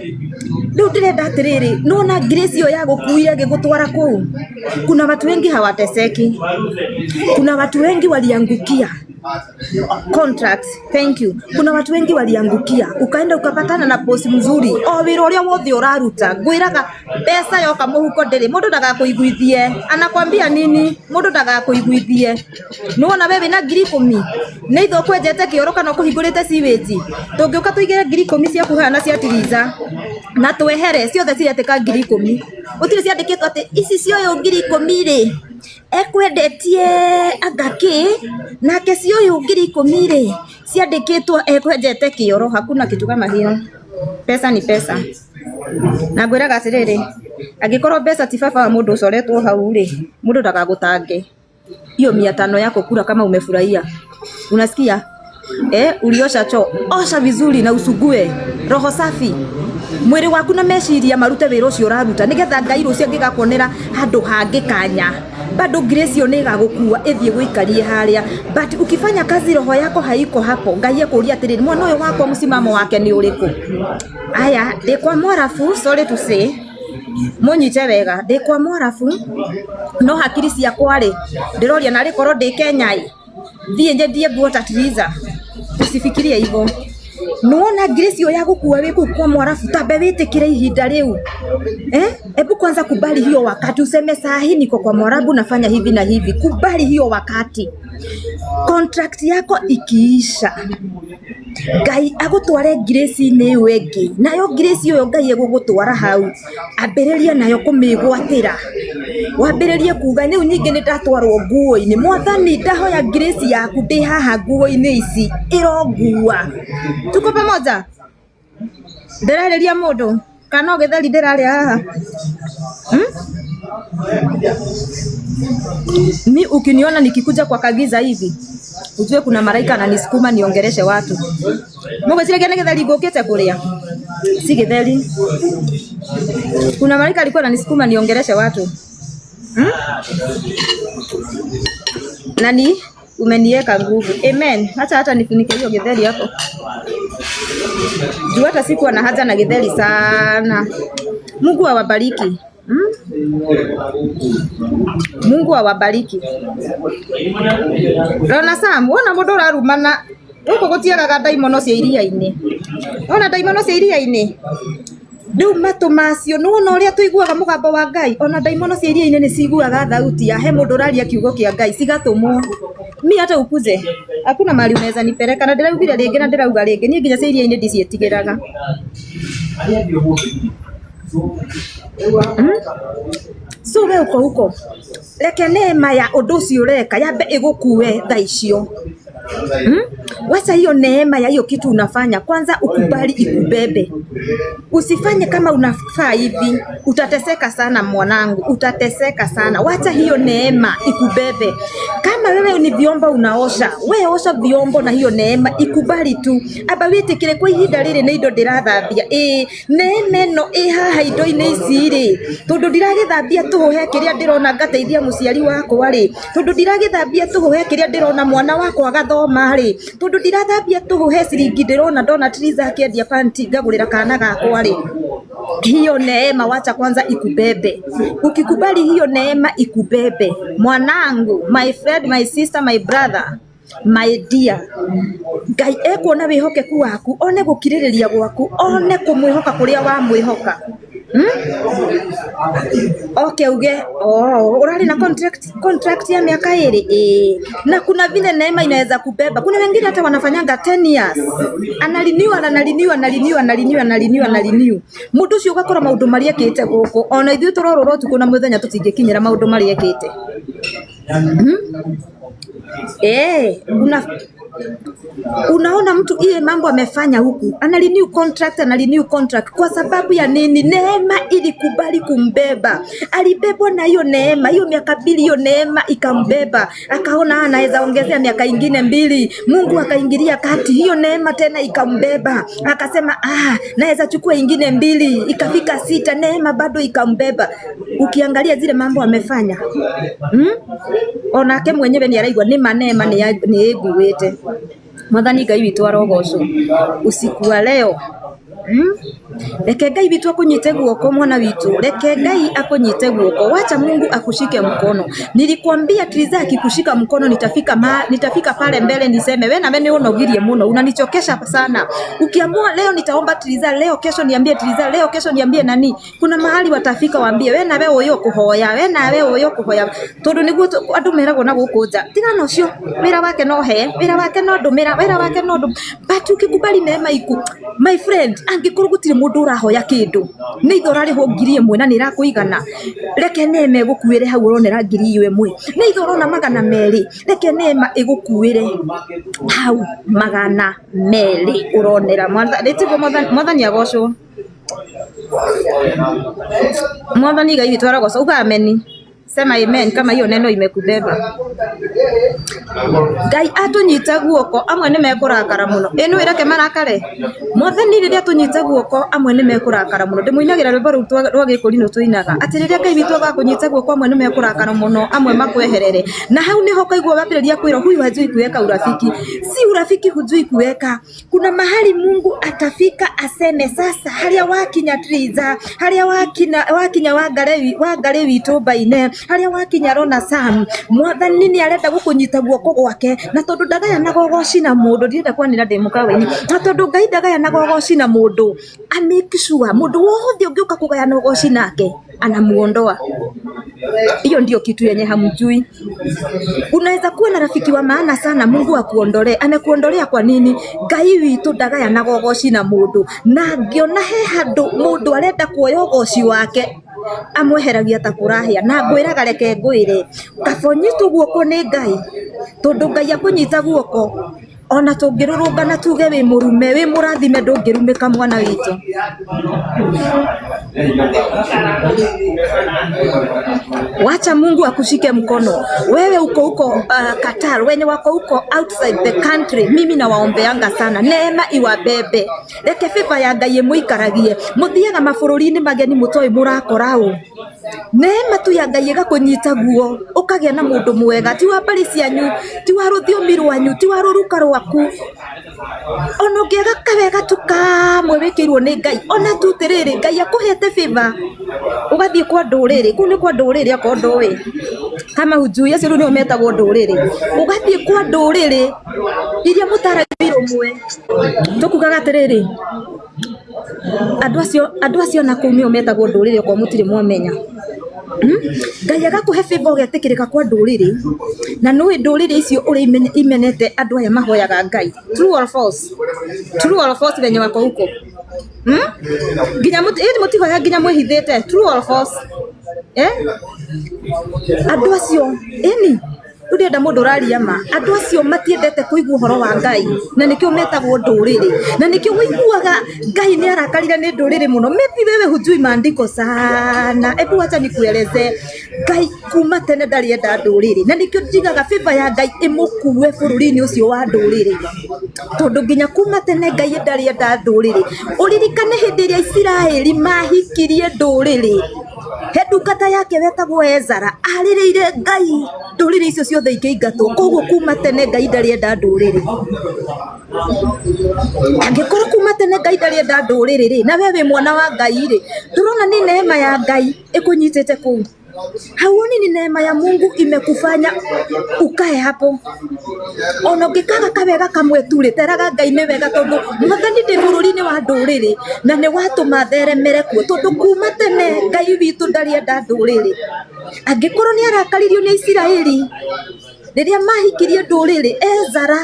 Rĩu ndĩrenda atĩrĩrĩ, nĩwona grace ĩyo yagũkuire ĩgĩgũtwara kũu, kuna watu wengi hawateseki, kuna watu wengi waliangukia contract. Thank you. Kuna watu wengi waliangukia, ukaenda ukapatana na boss mzuri o wĩra ũrĩa wothe ũraruta, ngwĩraga mbeca yoka mũhuko ndĩrĩ mũndũ ndagakũiguithie. Anakwambia nini? Mũndũ ndagakũiguithie. Nĩwona we wĩna 10,000 nĩ ithe ũkwenjete kĩoro kana ũkũhingũrĩte siwĩji, tũngĩũka tũigĩre 10,000 ciaku haha na cia Tiriza na twehere ciothe ciretĩka 10,000, gũtirĩ ciandĩkĩtwo atĩ ici cioyũ 10,000 rĩ ekwendetie anga kĩ, nake cioyũ 10,000 rĩ ciandĩkĩtwo ekwenjete kĩoro. Hakuna kitu kama hiyo. Pesa ni pesa. Na ngwĩraga atĩrĩrĩ, angĩkorwo mbeca ti baba wa mũndũ ũcoretwo hau rĩ, mũndũ ndagagũtange. Hiyo 500 yako kula kama umefurahia. Unasikia? Eh, uliosha choo, osha vizuri na usugue roho safi, mwĩrĩ waku na meciria marute wĩra ũcio ũraruta nĩgetha Ngai rũciũ angĩgakuonera handũ hangĩ kanya, bado grace ĩyo nĩ ĩgagũkua ĩthiĩ gũikarie harĩa. But ukifanya kazi roho yako haiko hapo, Ngai ekũria atĩrĩrĩ, mwana ũyũ wakwa msimamo wake nĩ ũrĩkũ? Aya, ndĩ kwa Mwarabu, sorry to say, mũnyite wega, ndĩ kwa Mwarabu no hakiri ciakwa rĩ ndĩroria narĩ korwo ndĩ Kenya ĩ thiĩ nyendie nguo ta Tiriza. Usifikirie hivyo. Nĩwona grace ĩyo ya gũkua wĩ kũu kwa Mwarabu, tambe wĩtĩkĩre ihinda rĩu, eh? Ebu kwanza kubali hiyo wakati, useme saa hii niko kwa Mwarabu nafanya hivi na hivi. Kubali hiyo wakati, contract yako ikiisha, Ngai agũtware grace-inĩ ĩyo ĩngĩ, nayo grace ĩyo Ngai ĩgũgũtwara hau, ambĩrĩria nayo kũmĩgwatĩra, wambĩrĩrie kuga rĩu ningĩ nĩ ndatwarwo nguo-inĩ, Mwathani ndahoya grace yaku ndĩ haha nguo-inĩ ici ĩrongua. Tuko pamoja? Ndĩrarĩria mũndũ kana no gĩtheri ndĩrarĩa haha? Mi ukiniona nikikuja kwa kagiza hivi, ujue kuna malaika ananisukuma niongereshe watu. Mũgwĩciragia nĩ gĩtheri ngũkĩte kũrĩa? Si gĩtheri. Kuna malaika alikuwa ananisukuma niongereshe watu. Nani umeniweka nguvu. Amen. Acha hata nifunike hiyo githeri hapo. Juu hata sikuwa na haja na githeri sana. Mungu awabariki. Mungu awabariki. Rona Sam, wona mũndũ ũrarumana gũkũ gũtiagaga ndaimono cia iria-inĩ. Wona ndaimono cia iria-inĩ? Rĩu matũ macio nĩwona ũrĩa tũiguaga mũgambo wa Ngai, ona ndaimono cia iria-inĩ nĩ ciguaga thauti ya he mũndũ ũraria kiugo kĩa Ngai, cigatũmwo. Mi hata ukuze hakuna mahali unaweza nipeleka, na ndĩraugire rĩngĩ na ndĩrauga rĩngĩ, niĩ nginya cia iria-inĩ ndiciĩtigĩraga. So we uko huko, reke neema ya ũndũ ũcio ũreka yambe ĩgũkue thaa icio. Hmm? Wacha hiyo neema ya hiyo kitu unafanya kwanza, ukubali ikubebe. Usifanye kama unafaa hivi, utateseka sana mwanangu, utateseka sana. Wacha hiyo neema ikubebe. Kama wewe ni vyombo unaosha, we osha vyombo na hiyo neema ikubali tu. Aba witikire kwa ihinda riri ni indo ndirathambia. Ĩ neema ĩno ĩ haha indo-inĩ ici rĩ, tondu ndiragĩthambia tũhũ he kĩrĩa ndĩrona ngateithia mũciari wakwa rĩ, tondu ndiragĩthambia tũhũ he kĩrĩa ndĩrona mwana wakwa agathoma rĩ, tondu ndirathambia tũhũ he ciringi ndĩrona ndona Triza akĩendia panti ngagũrĩra kana gakwa rĩ, hiyo neema wacha kwanza ikubebe. Ukikubali hiyo neema ikubebe, mwanangu, my friend, my sister, my brother, my dear, Ngai ekuona wihokeku waku, one gukirĩrĩria gwaku, one kumwihoka kuria wamwihoka. Hmm? Okay, uge oh, urari na contract ya miaka ĩrĩ ĩĩ. Na kuna vile neema inaweza kubeba. Kuna wengine hata wanafanyanga 10 years, analiniwa analiniwa analiniwa analiniwa analiniwa analiniwa mundu ucio ugakora maundu maria ekite guku ona ithuĩ tũrorũra ũtukũ na mũthenya tũtingĩkinyĩra maundu maria ekite. Hmm? Eh, unaona mtu iye mambo amefanya huku, ana renew contract, ana renew contract kwa sababu ya nini? Neema ilikubali kumbeba, alibebwa na hiyo neema. Hiyo miaka 2 hiyo neema ikambeba, akaona anaweza ongezea miaka ingine 2. Mungu akaingilia kati, hiyo neema tena ikambeba, akasema naweza chukua ingine 2, ikafika 6, neema bado ikambeba. Ukiangalia zile mambo amefanya, onake mwenyewe ni araigua ni manema ni ĩnguĩte. Mwathani Ngai witũ arogocwo usiku wa leo. Reke Ngai witũ akunyite guoko mwana witũ, reke Ngai akunyite guoko, wacha Mungu akushike mkono. Nilikwambia Triza akikushika mkono nitafika pale mbele niseme we nawe nĩ ũnogirie mũno, unanichokesha sana. Ukiamua leo nitaomba Triza, leo kesho niambie Triza, leo kesho niambie nani, kuna mahali watafika waambie we nawe ũyũ kuhoya, we nawe ũyũ kuhoya, tondu niguo andu meragwo na gũkũ nja, tigana ũcio wĩra wake no he, wĩra wake no ndũmĩra, wĩra wake no ndũ. But ukikubali neema iku, my friend, angĩkorwo gũtirĩ mũndũ ũrahoya kĩndũ, nĩ ithe ũrarĩhwo 1,000 na nĩ ĩrakũigana, reke neema ĩgũkuĩre hau ũronera 1,000, nĩ ithe ũrona 200, reke neema ĩgũkuĩre hau 200 ũronera. Nĩtiguo Mwathani agocwo, Mwathani Ngai witũ arogocwo. Uga ameni, sema amen kama hiyo neno imekubeba. Ngai atunyita guoko amwe nĩ mekũrakara mũno. Ĩ nĩ wĩreke marakare? Mwathani rĩrĩa atũnyita guoko amwe nĩ mekũrakara mũno. Ndĩmũinagĩra rwĩmbo rũu rwa gĩkũrinũ tũinaga atĩ rĩrĩa Ngai witũ agakũnyita guoko amwe nĩ mekũrakara mũno, amwe makweherere. Na hau nĩho ũkaigua wambĩrĩria kwĩrwo huyu hajui kuweka urafiki. Si urafiki hujui kuweka. Kuna mahali Mungu atafika aseme sasa haria wakinya Triza, haria wakinya Wangari witũ Mbaine, haria wakinya Rona Sam, Mwathani nĩ arenda gũkũnyita guoko gwake, na tondu ndagayanaga ũgoci na mũndũ, ndirenda kwanĩra ndĩ mũkawa-inĩ, na tondu Ngai ndagayanaga ũgoci na mũndũ, a make sure mũndũ wothe ũngĩũka kũgayana ũgoci nake anamuondoa. Hiyo ndio kitu yenye hamjui. Unaweza kuwa na rafiki wa maana sana, Mungu akuondolee. Amekuondolea kwa nini? Ngai witũ ndagayanaga ũgoci na mũndũ, na angĩona he handũ mũndũ arenda kuoya ũgoci wake amweheragia ta kũrahĩa. Na ngwĩraga reke ngwĩre, kaba ũnyitwo guoko nĩ Ngai, tondũ Ngai akũnyita guoko ona tũngĩrũrũngana tuge wĩ mũrume, wĩ mũrathime, ndũngĩrumĩka mwana witũ. Wacha Mungu akushike mkono. Wewe uko huko Qatar, wenye wako huko outside the country, mimi nawaombeanga sana neema iwabebe. Reke favor ya Ngai ĩmũikaragie. Mũthiaga mabũrũri-inĩ mageni mũtoĩ mũrakora ũ. Neema tu ya Ngai ĩgakũnyita guo, ũkagĩa na mũndũ mwega, ti wa mbarĩ cianyu, ti wa rũthiomi rwanyu, ti wa rũruka rwaku. Ona ũngĩaga kawega tu kamwe wĩkĩirwo nĩ Ngai, ona tu atĩrĩrĩ, Ngai akũhete favor, ũgathiĩ kwa ndũrĩrĩ, kũu nĩ kwa ndũrĩrĩ okorwo ndũĩ, kama hujui, acio rĩu nĩo metagwo ndũrĩrĩ, ũgathiĩ kwa ndũrĩrĩ iria mũtaragia rũmwe. Tũkugaga atĩrĩrĩ, andũ acio na kũu nĩo metagwo ndũrĩrĩ okorwo mũtirĩ mwamenya. Ngai agakũhe favor ũgetĩkĩrĩka kwa ndũrĩrĩ, na nĩũĩ ndũrĩrĩ icio ũrĩa imenete andũ aya mahoyaga Ngai. True or false? True or false venye wako huko? Nginya mũtihoya nginya mwĩhithĩte. True or false? Andũ acio, ĩni Rĩu ndĩrenda mũndũ ũraria ma. Andũ acio matiendete kũigua ũhoro wa Ngai na nĩkĩo metagwo ndũrĩrĩ, na nĩkĩo ũiguaga Ngai nĩ arakarire nĩ ndũrĩrĩ mũno. Maybe wewe hujui maandiko sana, ebu wacha nikueleze. Ngai kuma tene ndarĩ enda ndũrĩrĩ, na nĩkĩo njigaga favor ya Ngai ĩmũkue bũrũri-inĩ ũcio wa ndũrĩrĩ, tondũ nginya kuma tene Ngai ndarĩ enda ndũrĩrĩ. Ũririkane hĩndĩ ĩrĩa Isiraeli mahikirie ndũrĩrĩ, he ndungata yake wetagwo Ezara arĩrĩire Ngai ndũrĩrĩ icio ciothe ikĩingatwo. Koguo kuma tene Ngai ndarĩ enda ndũrĩrĩ. Angĩkorwo kuma tene Ngai ndarĩ enda ndũrĩrĩ rĩ, na we wĩ mwana wa Ngai rĩ, ndũrona nĩ neema ya Ngai ĩkũnyitĩte kũu? Hauoni ni neema ya Mungu imekufanya ukae hapo? Ona ũngĩkaga kawega kamwe tu rĩ, teraga Ngai nĩ wega, tondũ Mwathani ndĩ bũrũri-inĩ wa ndũrĩrĩ na nĩ watũma theremere kuo, tondũ kuma tene Ngai witũ ndarĩ enda ndũrĩrĩ. Angĩkorwo nĩ arakaririo nĩ Isiraeli rĩrĩa mahikirie ndũrĩrĩ, Ezara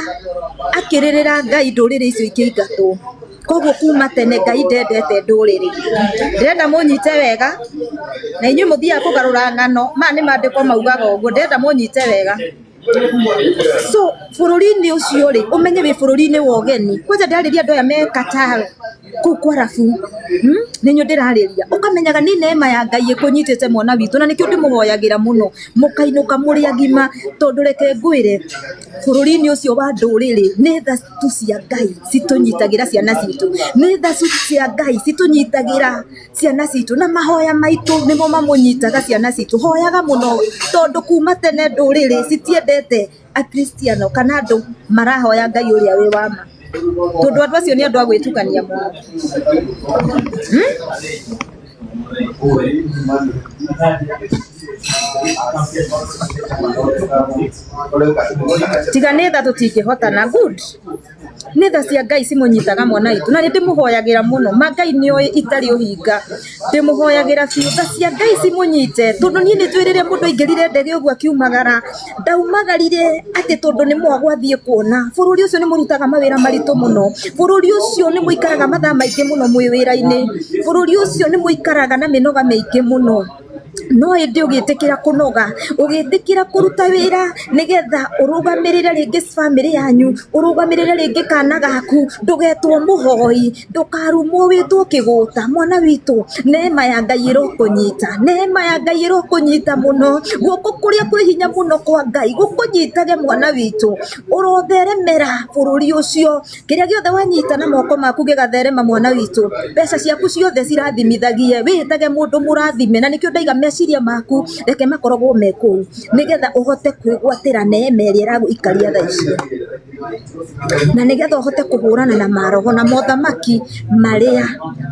akĩrĩrĩra Ngai ndũrĩrĩ icio ikĩingatwo. Koguo kuma tene Ngai ndendete ndũrĩrĩ. Ndĩrenda mũnyite wega, na inyuĩ mũthiaga kũgarũra ng'ano, maya nĩ maandĩko maugaga ũguo, ndĩrenda mũnyite wega. So bũrũri-inĩ ũcio rĩ, ũmenye wĩ bũrũri-inĩ wa ũgeni. Kwanja ndĩrarĩria andũ aya me Qatar kũu kwarabu, nĩ inyuĩ ndĩrarĩria. Ũkamenyaga nĩ neema ya Ngai ĩkũnyitĩte mwana witũ, na nĩkĩo ndĩmũhoyagĩra mũno mũkainũka mũrĩ agima, tondũ reke ngwĩre, bũrũri-inĩ ũcio wa ndũrĩrĩ nĩ tha tu cia Ngai citũnyitagĩra ciana citũ, nĩ tha cia Ngai citũnyitagĩra ciana citũ, na mahoya maitũ nĩmo mamũnyitaga ciana citũ. Hoyaga mũno, tondũ kuma tene ndũrĩrĩ citiendete akristiano kana andũ marahoya Ngai ũrĩa wĩ wa ma, tondũ andũ acio nĩ andũ a gwĩtukania mũno. Tiga nĩ tha tũtingĩhotana. Good. Nĩ tha cia Ngai cimũnyitaga mwana witũ, na nĩ ndĩmũhoyagĩra mũno. Ma Ngai nĩ oĩ itarĩ ũhinga, ndĩmũhoyagĩra biũ tha cia Ngai cimũnyite, tondũ niĩ nĩ njũĩ rĩrĩa mũndũ aingĩrire ndege ũguo akiumagara, ndaumagarire atĩ tondũ nĩ mwago athiĩ kuona. Bũrũri ũcio nĩ mũrutaga mawĩra maritũ mũno, bũrũri ũcio nĩ mũikaraga mathaa maingĩ mũno mwĩ wĩra-inĩ, bũrũri ũcio nĩ mũikaraga na mĩnoga mĩingĩ mũno. No ĩndĩ ũgĩtĩkĩra kũnoga, ũgĩtĩkĩra kũruta wĩra nĩgetha ũrũgamĩrĩre rĩngĩ bamĩrĩ yanyu, ũrũgamĩrĩre rĩngĩ kana gaku, ndũgetwo mũhoi, ndũkarumwo wĩtwo kĩgũta. Mwana witũ, neema ya Ngai ĩrokũnyita, neema ya Ngai ĩrokũnyita mũno, guoko kũrĩa kwĩ hinya mũno kwa Ngai gũkũnyitage mwana witũ, ũrotheremera bũrũri ũcio. Kĩrĩa gĩothe wanyita na moko maku gĩgatherema mwana witũ, mbeca ciaku ciothe cirathimithagie, wĩĩtage mũndũ mũrathime, na nĩkĩo ndaiga meciria maku reke makoragwo me kũu, nĩgetha ũhote kwĩgwatĩra neema ĩrĩa ĩragũikaria thaa ici, na nĩgetha ũhote kũhũrana na maroho na mothamaki marĩa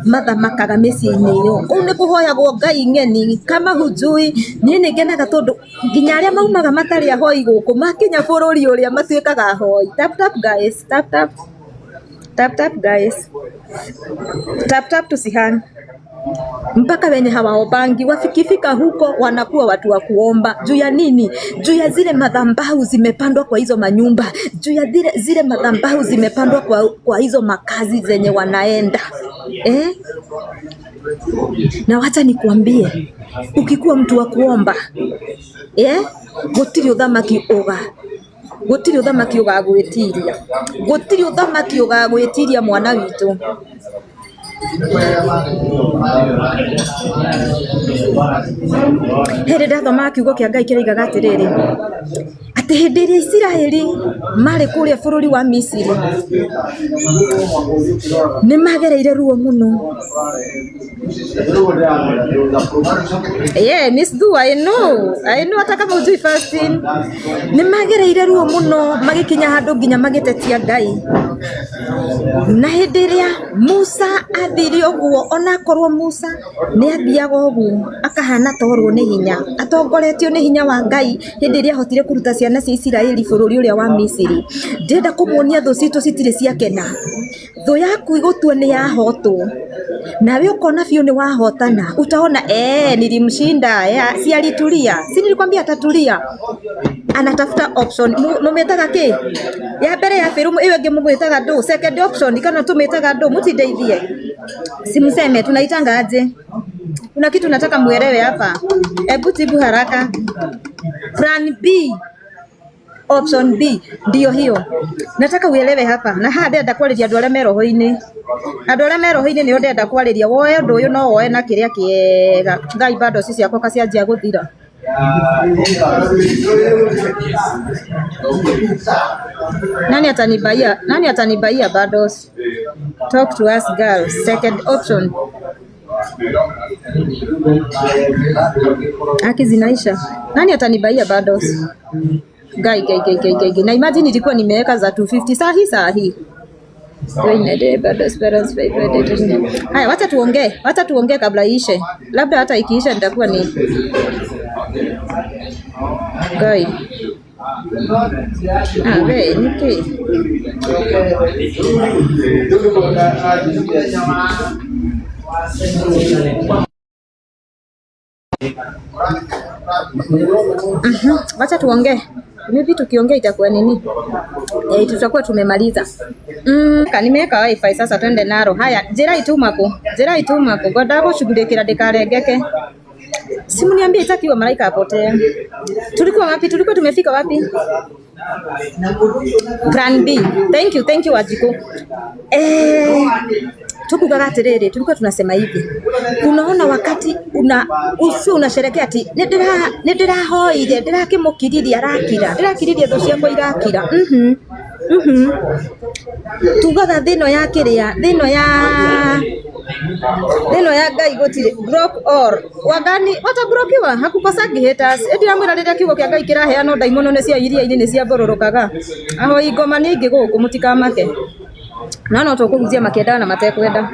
mathamakaga mĩciĩ-inĩ ĩyo. Kũu nĩ kũhoyagwo Ngai ng'eni kama hujui. Niĩ nĩ ngenaga tondũ nginya arĩa maumaga matarĩ ahoi gũkũ makinya bũrũri ũrĩa matuĩkaga ahoi. Tap tap guys, tap tap. Tap tap guys. Tap tap tusihang. Mpaka wenye hawaombangi wafikifika huko wanakuwa watu wa kuomba. Juu ya nini? Juu ya zile madhabahu zimepandwa kwa hizo manyumba, juu ya zile madhabahu zimepandwa kwa hizo makazi zenye wanaenda, eh? Na wacha nikuambie, ukikuwa mtu wa kuomba, eh? Gũtirĩ ũthamaki ũga gũtirĩ ũthamaki ũgagwĩtiria, gũtirĩ ũthamaki ũgagwĩtiria mwana witũ. Hĩndĩ ndathomaga kiugo kĩa Ngai kĩroigaga atĩrĩrĩ, atĩ hĩndĩ ĩrĩa Isiraeli marĩ kũrĩa bũrũri wa Misiri, nĩ magereire ruo mũno. Yeah, Miss Dua, I know. I know hata kama hujui fasting. Nĩ magereire ruo mũno magĩkinya handũ nginya magĩtetia Ngai. Na hĩndĩ ĩrĩa Musa athire ũguo, onakorwo Musa nĩ athiaga ũguo akahana torwo nĩ hinya, atongoretio nĩ hinya wa Ngai hĩndĩ ĩrĩa ahotire kũruta ciana cia Isiraeli bũrũri ũrĩa wa Misiri. Ndĩrenda kũmuonia thũ citũ citirĩ ciakena. Thũ yaku ĩgũtua nĩ yahotwo, nawe ũkona biũ nĩ wahotana, utaona nilimshinda, si alitulia, si nilikwambia atatulia. Anatafuta option. Mũmĩtaga kĩ? Ya mbere ya biru ĩyo ĩngĩ mũmĩtaga ndũ? Second option kana tũmĩtaga ndũ? Mũtindeithie. Simseme tunaitanga aje? Kuna kitu nataka muelewe hapa. Hebu tibu haraka. Plan B. Option B ndio hiyo. Nataka uelewe hapa na haha ndĩrenda kwarĩria andũ arĩa me roho-inĩ, andũ arĩa me roho-inĩ nĩo ndĩrenda kwarĩria. Woe ũndũ ũyũ no woe na kĩrĩa kĩega. Ngai bado ci ciakwa kacianjia gũthira. Nani atanibaia? Nani atanibaia bundles? Talk to us girls. Second option. Haki zinaisha. Nani atanibaia bundles? Gai gai gai gai gai. Na imagine nilikuwa nimeweka za 250 saa hii saa hii. Haya, wacha tuongee, wacha tuongee kabla iishe. Labda hata ikiisha nitakuwa ni Gai. Ah, we, niki. Wacha tuongee. Maybe tukiongea itakuwa nini? Eh, tutakuwa tumemaliza. Nimeweka wifi sasa twende naro. Haya, njira itumaku. Njira itumaku. Ngwendaga gushughulikira ndikarengeke. Simu niambie itakiwa malaika apotee. Tulikuwa wapi? Tulikuwa tumefika wapi? Plan B. Thank you, thank you Wajiko. Tukugaga atiriri, tulikuwa tunasema hivi. Unaona wakati una ucio unasherekea ati nĩ ndĩrahoire ndĩrakĩmũkiririe arakira ndĩrakiririe thũ ciakwa irakira. Tugaga thĩ ĩno ya kĩrĩa thĩ ĩno ya thĩ ĩno ya Ngai gũtirĩ block all wagani watablokiwa hakukosangi haters. Ĩndĩ ndĩramwĩra rĩrĩa kiugo kĩa Ngai kĩraheanwo ndaimono nĩ cia iria-inĩ nĩ ciambũrũrũkaga. Ahoi ngoma nĩ aingĩ gũkũ mũtikamake. No no tũkũhunjia makĩendaga na matekwenda.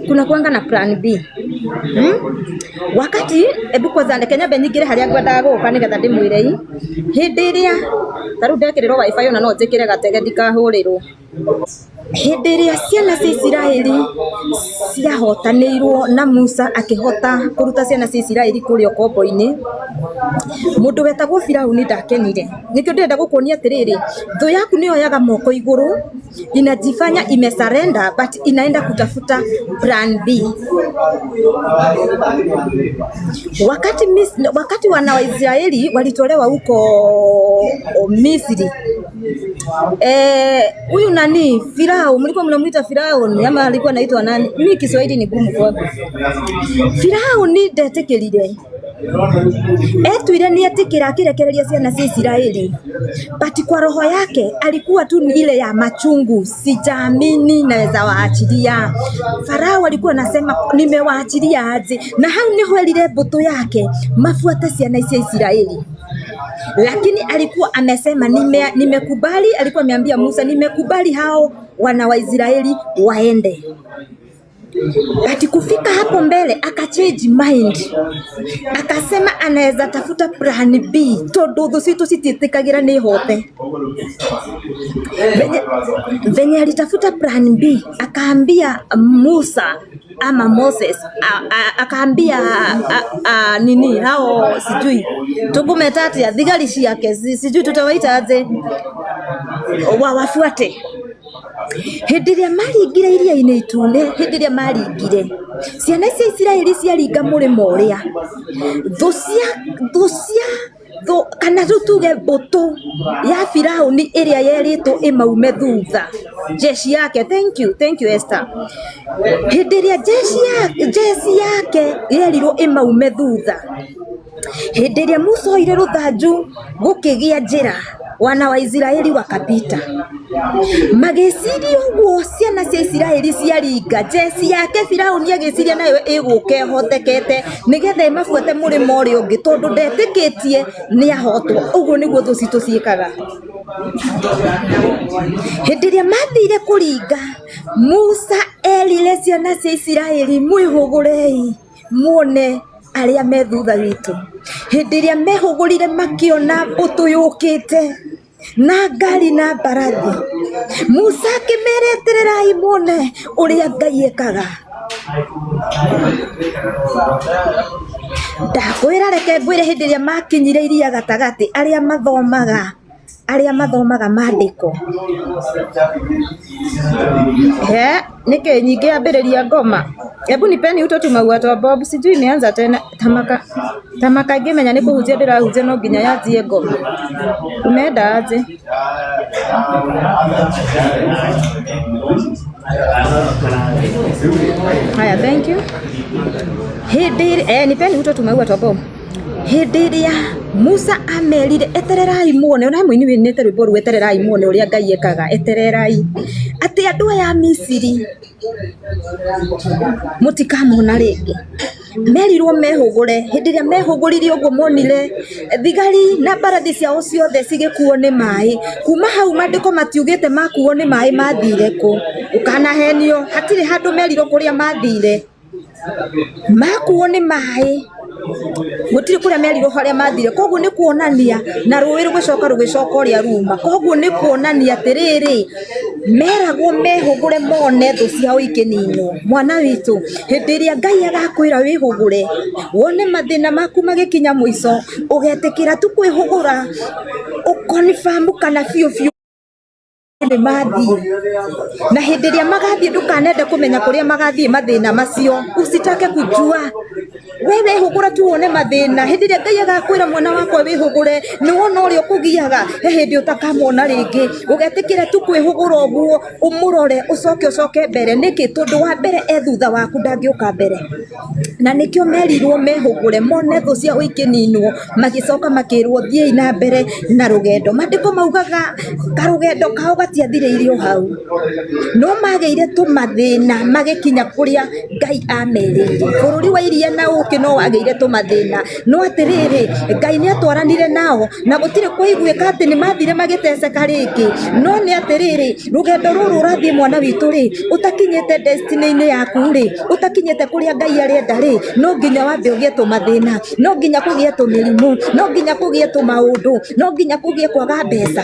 Kuna kuanga na plan B. Wakati ebu kwanza reke nyambe nyingĩre harĩa ngwendaga gũka nĩgetha ndĩmwĩre i hĩndĩ ĩrĩa ta rĩu ndekĩrĩrwo wifi ona no njĩkĩre gatege ndikahũrĩrwo. Hĩndĩ ĩrĩa ciana cia Isiraeli ciahotanĩirwo na Musa akĩhota kũruta ciana cia Isiraeli kũrĩa ũkombo-inĩ, mũndũ wetagwo Firauni ndakenire. Nĩkĩo ndĩrenda gũkuonia atĩrĩrĩ, thũ yaku nĩyoyaga moko igũrũ inajifanya imesarenda but inaenda kutafuta plan B. Wakati wana wa Israeli walitolewa huko Misri, huyu nani Farao, mlikuwa mnamuita Farao ama alikuwa anaitwa nani? Mimi Kiswahili ni gumu kwangu. Farao ni ndetikirire etuire ni etikira akirekereria ciana cia Isiraeli, but kwa roho yake alikuwa tu ni ile ya machungu, sijaamini naweza waachilia. Farao alikuwa anasema nimewaachilia aje? Na hau niho erire mbũtũ yake mafuate ciana cia Isiraeli, lakini alikuwa amesema nimekubali. Alikuwa ameambia Musa nimekubali hao wana wa Israeli waende, but kufika hapo mbele aka change mind, akasema anaweza tafuta plan B tondu thu citu citiĩtĩkagĩra nĩ hote. Venye alitafuta plan B akaambia Musa ama Moses akaambia nini hao sijui tukumeta atia thigari ciake sijui tutawaita aje wawafuate. Hĩndĩ ĩrĩa maringire iria-inĩ itune, hĩndĩ ĩrĩa maringire ciana cia Isiraeli ciaringa mũrĩmo ũrĩa, thũ cia thũ cia thũ kana rĩu tuge mbũtũ ya Firauni ĩrĩa yerĩtwo ĩmaume thutha, jeshi yake. Thank you, thank you Esther. Hĩndĩ ĩrĩa jeshi yake yerirwo ĩmaume thutha, hĩndĩ ĩrĩa Musa oire rũthanju gũkĩgĩa njĩra, wana wa Isiraeli wakapita. Magĩciria ũguo ciana cia Isiraeli ciaringa jeshi yake Firauni agĩciria nayo ĩgũka ĩhotekete nĩgetha ĩmabuate mũrĩmo ũrĩa ũngĩ tondũ ndetĩkĩtie nĩ ahotwo. Ũguo nĩguo thũ citũ ciĩkaga. Hĩndĩ ĩrĩa mathire kũringa, Musa erire ciana cia Isiraeli mwĩhũgũrei muone arĩa me thutha witũ. Hĩndĩ ĩrĩa mehũgũrire makĩona mbũtũ yũkĩte na ngari na mbarathi, Musa akĩmera etererai muone ũrĩa Ngai ekaga. Ndakwĩra reke ngwĩre hĩndĩ ĩrĩa makinyire iria gatagatĩ, arĩa mathomaga Arĩa mathomaga maandĩko. He, nĩkĩ nyingĩ yambĩrĩria ngoma? Hebu nipeni uto tumaua twa Bob, sijui imeanza tena. Tamaka tamaka ingĩmenya nĩ kũhunjia ndĩrahunjia no nginya yanjie ngoma. Umeenda aje? Haya, thank you. Hĩndĩ nipeni uto tumaua twa Bob. Hĩndĩ ĩrĩa Musa amerire etererai muone, ona he mũini wĩinĩte rwĩmbo rũu etererai muone ũrĩa Ngai ekaga, etererai atĩ andũ aya a Misiri mũtikamona rĩngĩ. Merirwo mehũgũre, hĩndĩ ĩrĩa mehũgũrire ũguo monire thigari na mbarathi ciao ciothe cigĩkuo nĩ maĩ. Kuma hau maandĩko matiugĩte makuo nĩ maĩ mathire kũ. Ndũkanahenio, hatirĩ handũ merirwo kũrĩa mathire. Makuo nĩ maĩ, gũtirĩ kũrĩa merirwo harĩa mathire, koguo nĩ kuonania na rũĩ rũgĩcoka rũgĩcoka ũrĩa ruma, koguo nĩ kuonania atĩrĩrĩ, meragwo mehũgũre mone thũ ciao ikĩninwo. Mwana witũ, hĩndĩ ĩrĩa Ngai agakwĩra wĩhũgũre, wone mathĩna maku magĩkinya mũico, ũgetĩkĩra tu kwĩhũgũra, ũ confirm kana biũ biũ nĩ mathiĩ. Na hĩndĩ ĩrĩa magathiĩ ndũkanende kũmenya kũrĩa magathiĩ mathĩna macio, usitake kujua. We wehũgũra tu wone mathĩna. Hĩndĩ ĩrĩa Ngai agakwĩra mwana wakwa wĩhũgũre, nĩ wona ũrĩa ũkũgiaga, he hĩndĩ ũtakamwona rĩngĩ. Ũgetĩkĩra tu kwĩhũgũra ũguo, ũmũrore, ũcoke ũcoke mbere. Nĩkĩ? Tondũ wa mbere e thutha waku ndangĩũka mbere. Na nĩkĩo merirwo mehũgũre mone thũ ciao ikĩninwo, magĩcoka makĩrwo thiĩi na mbere na rũgendo. Maandĩko maugaga karũgendo kao gatiathirĩire o hau, no magĩire tũmathĩna magĩkinya kũrĩa Ngai amerĩire. Bũrũri wa iria na ũkĩ no wagĩire tũmathĩna, no atĩrĩrĩ, Ngai nĩ atwaranire nao na gũtirĩ kũiguĩka atĩ nĩ mathire magĩteceka rĩngĩ. No nĩ atĩrĩrĩ, rũgendo rũrũ ũrathiĩ mwana witũ rĩ, ũtakinyĩte destiny-inĩ yaku rĩ, ũtakinyĩte kũrĩa Ngai arenda rĩ, no nginya wambe ũgĩe tũmathĩna, no nginya kũgĩe tũmĩrimũ, no nginya kũgĩe tũmaũndũ, no nginya kũgĩe kwaga mbeca.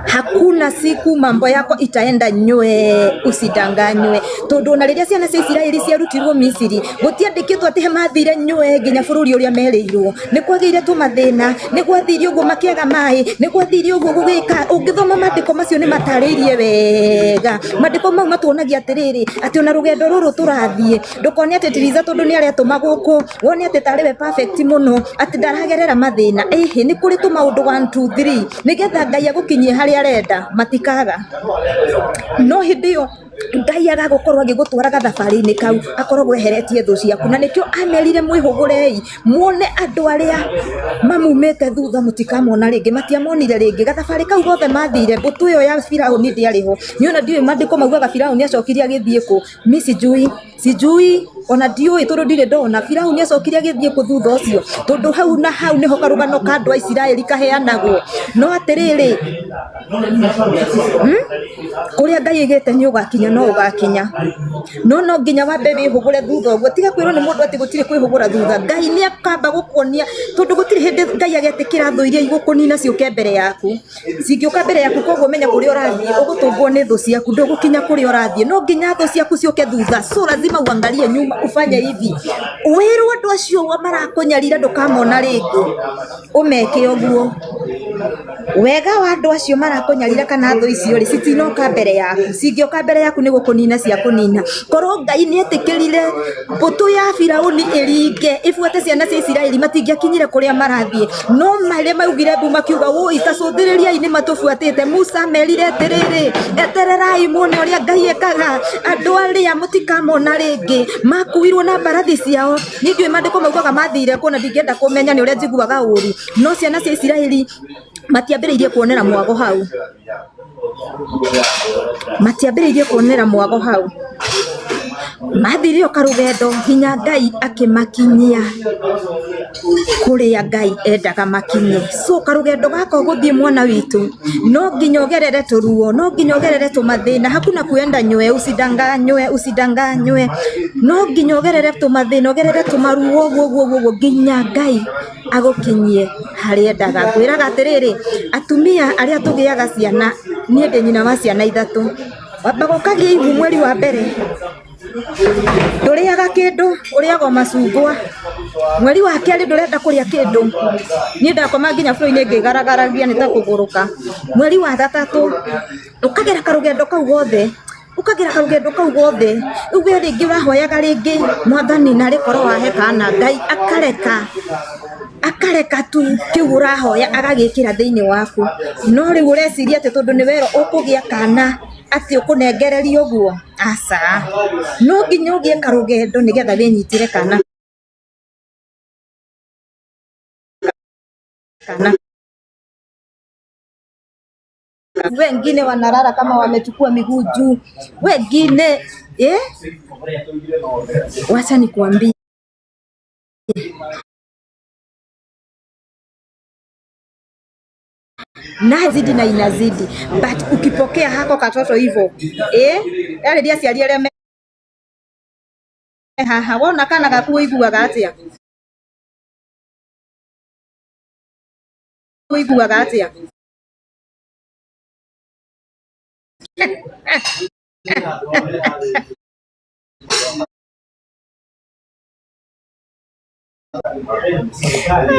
Hakuna siku mambo yako itaenda nywe, usidanganywe. Tondu ona rĩrĩa ciana cia Isiraeli ciarutirwo Misiri, gũtiandĩkĩtwo atĩ he mathire nywe nginya bũrũri ũrĩa merĩirwo. Nĩ kwagĩire tũmathĩna, nĩ gwathire ũguo makĩaga maĩ, nĩ gwathire ũguo gũgĩka. Ũngĩthoma maandĩko macio nĩ matarĩirie wega. Maandĩko mau matuonagia atĩrĩrĩ, atĩ ona rũgendo rũrũ tũrathiĩ, ndũkone atĩ Tiriza tondũ nĩ aretũma gũkũ, wone atĩ tarĩ we perfect mũno, atĩ ndaragerera mathĩna. Ĩhĩ, nĩ kũrĩ tũmaũndũ 1 2 3 nĩgetha Ngai agũkinyie harĩa arenda, matikaga. No hĩndĩ ĩyo Ngai agagũkorwo agĩgũtwara gathabarĩ-inĩ kau, akoragwo eheretie thũ ciaku. Na nĩkĩo amerire mwĩhũgũrei, muone andũ arĩa mamumĩte thutha mũtikamona rĩngĩ, matiamonire rĩngĩ. Gathabarĩ kau gothe mathire, mbũtũ ĩyo ya Firaũni ndĩarĩ ho. Niĩ ona ndiũĩ maandĩko maugaga Firaũni acokire agĩthiĩ kũ. Mi sijui sijui ona ndiũĩ tondũ ndirĩ ndona Firauni acokire agĩthiĩ kũ thutha ũcio tondũ hau na hau nĩho karũgano ka andũ a Isiraeli kaheanagwo no atĩrĩrĩ kũrĩa Ngai aigĩte nĩ ũgakinya no ũgakinya no no nginya wambe wĩhũgũre thutha ũguo tiga kwĩrwo nĩ mũndũ atĩ gũtirĩ kwĩhũgũra thutha Ngai nĩ akamba gũkuonia tondũ gũtirĩ hĩndĩ Ngai agetĩkĩra thũ iria igũkũnina ciũke mbere yaku cingĩũka mbere yaku koguo menya kũrĩa ũrathiĩ ũgũtũngwo nĩ thũ ciaku ndũgũkinya kũrĩa ũrathiĩ no nginya thũ ciaku ciũke thutha so lazima uangalie nyuma ufanye hivi wĩrwo andũ acio marakũnyarira ndũkamona rĩngĩ ũmeke ũguo wega wa andũ acio marakũnyarira kana thũ icio rĩ citinoka mbere yaku cingĩũka mbere yaku nĩ gũkũnina cia kũnina korwo Ngai nĩ etĩkĩrire mbũtũ ya Firauni ĩringe ĩbuate ciana cia Isiraeli matingĩakinyire kũrĩa marathiĩ no marĩa maugire mbu makiuga wũi ta cũthĩrĩriai nĩ matũbuatĩte Musa amerire atĩrĩrĩ etererai muone ũrĩa Ngai ekaga andũ arĩa mũtikamona rĩngĩ makuirwo na mbarathi ciao niĩ ndiũĩ maandĩko maugaga mathire kũ na ndingĩenda kũmenya nĩ ũrĩa njiguaga ũru no ciana cia Isiraeli matiambĩrĩirie kuonera mwago hau matiambĩrĩirie kuonera mwago hau mathire o karũgendo nginya Ngai akĩmakinyia kũrĩa Ngai endaga makinye. So karũgendo gaka ũgũthiĩ mwana witũ no nginya ũgerere tũruo, no nginya ũgerere tũmathĩna, hakuna kuenda nywe usidanganywe, usidanganywe. No nginya ũgerere tũmathĩna, ũgerere tũmaruo ũguo ũguo ũguo nginya Ngai agũkinyie harĩa endaga. Ngwĩraga atĩrĩrĩ, atumia arĩa tũgĩaga ciana, niĩ ndĩ nyina wa ciana ithatũ. Wambaga ũkagĩa ihu mweri wa mbere, ndũrĩaga kĩndũ, ũrĩaga o macungwa. Mweri wa kerĩ ndũrenda kũrĩa kĩndũ, niĩ ndakoma nginya floor-inĩ ngĩgaragaragia nĩ ta kũgũrũka. Mweri wa gatatũ ũkagera karũgendo kau gothe, ũkagera karũgendo kau gothe, rĩu we rĩngĩ ũrahoyaga rĩngĩ Mwathani narĩ korwo wahe kana, Ngai akareka akareka tu kĩu ũrahoya agagĩkĩra thĩinĩ waku. No rĩu ũreciria atĩ tondũ nĩ werwo ũkũgĩa kana atĩ ũkũnengererio ũguo, aca. No nginya ũgĩe karũgendo nĩgetha wĩnyitĩre kana kana. Wengine wanalala kama wamechukua miguu juu, wengine eh? Wacha nikuambie, nazidi na inazidi, but ukipokea hako katoto hivyo eh, yarĩria aciari arĩa me haha, wona kana gaku ũiguaga atĩa? Ũiguaga atĩa?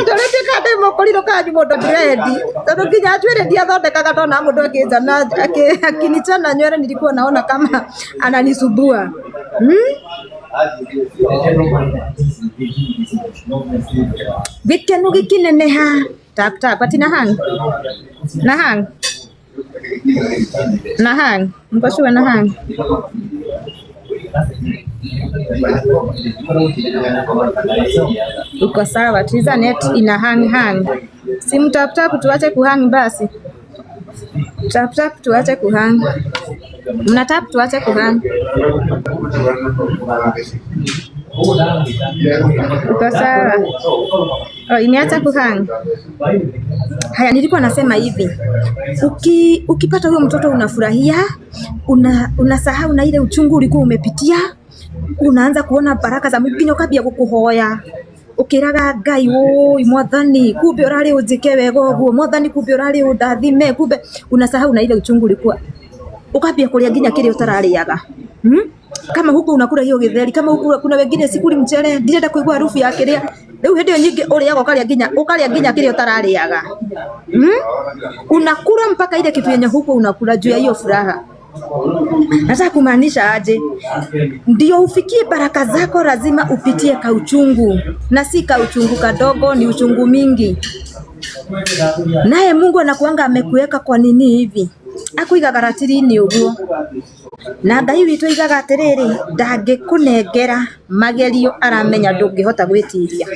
Ndũrĩtuĩka ndĩ mũkũrirũ kanyu mũndũ dread tondũ nginya njuĩrĩ ndiathondekaga ndona mũndũ akĩnjana akinichana nywele nilikuwa naona kama ananisumbua, Gĩkeno gĩkĩneneha. Tap tap ati na hang na hang na hang mko sure na hang uko sawa? Triza net ina hang hang, simu tap tap, tuache kuhang basi. Tap tap tuache kuhang, mna tap tuache kuhang. Uko sawa? Oh, imeacha kuhang. Haya, nilikuwa nasema hivi, ukipata huyo mtoto unafurahia, unasahau na ile uchungu ulikuwa umepitia, unaanza kuona baraka za Mungu nginya ũkambia gũkũhoya ukiraga Ngai woi Mwathani kumbe urari unjike wega ũguo, Mwathani kumbe urari undathime, kumbe unasahau na ile uchungu ulikuwa, ukambia kuria nginya kiria utarariaga, Kama huku unakula hiyo githeri, kama huku kuna wengine sikuli mchele, ndirenda kuigua harufu ya kiria riu hindi iyo nyingi uriaga ukaria nginya kiria utarariaga, Unakula mpaka ile kitu yenye huku unakula juu ya hiyo furaha. Nataka kumaanisha aje? Ndio ufikie baraka zako lazima upitie kauchungu, na si kauchungu kadogo, ni uchungu mingi. Naye Mungu anakuanga amekuweka kwa nini hivi? Akuigaga ratiri-inĩ ũguo. Na Ngai witũ aigaga atĩrĩrĩ, ndangĩkũnengera magerio aramenya ndũngĩhota gwĩtiria.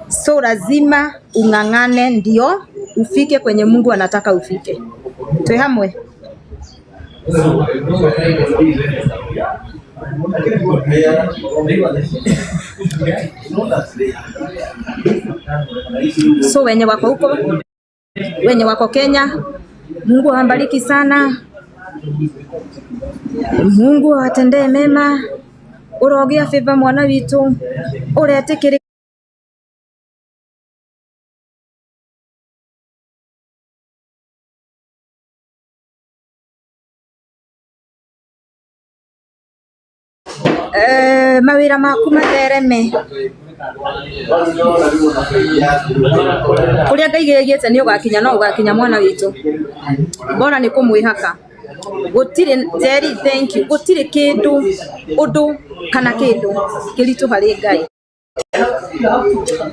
So lazima ung'ang'ane ndio ufike kwenye Mungu anataka ufike. Twĩ hamwe? So wenye wako huko, wenye wako Kenya, Mungu awabariki sana. Mungu awatendee mema. Ũrogĩa favor mwana witũ ũretĩkĩrĩka mawĩra maku mathereme kũrĩa Ngai aigĩte nĩ ũgakinya no ũgakinya mwana witũ. Bora nĩ kũmwĩhaka. Gũtirĩ Jerry, thank you. Gũtirĩ kĩndũ ũndũ kana kĩndũ kĩritũ harĩ Ngai.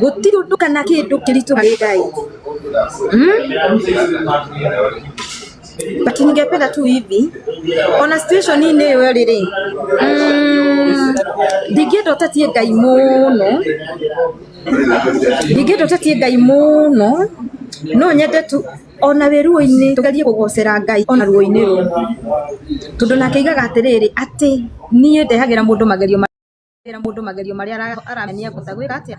Gũtirĩ ũndũ kana kĩndũ kĩritũ harĩ Ngai. But ningependa tu hivi ona situation-inĩ ĩyo rĩ, ndingĩenda ũtetie Ngai mũno, ndingĩenda ũtetie Ngai mũno, no nyende tu ona wĩ ruo-inĩ tũgerie kũgocera Ngai ona ruo-inĩ rũu, tondũ nake aigaga atĩrĩrĩ atĩ niĩ ndehagĩra mũndũ magerio marĩa aramenya nĩ ekũhota gwĩka atĩa.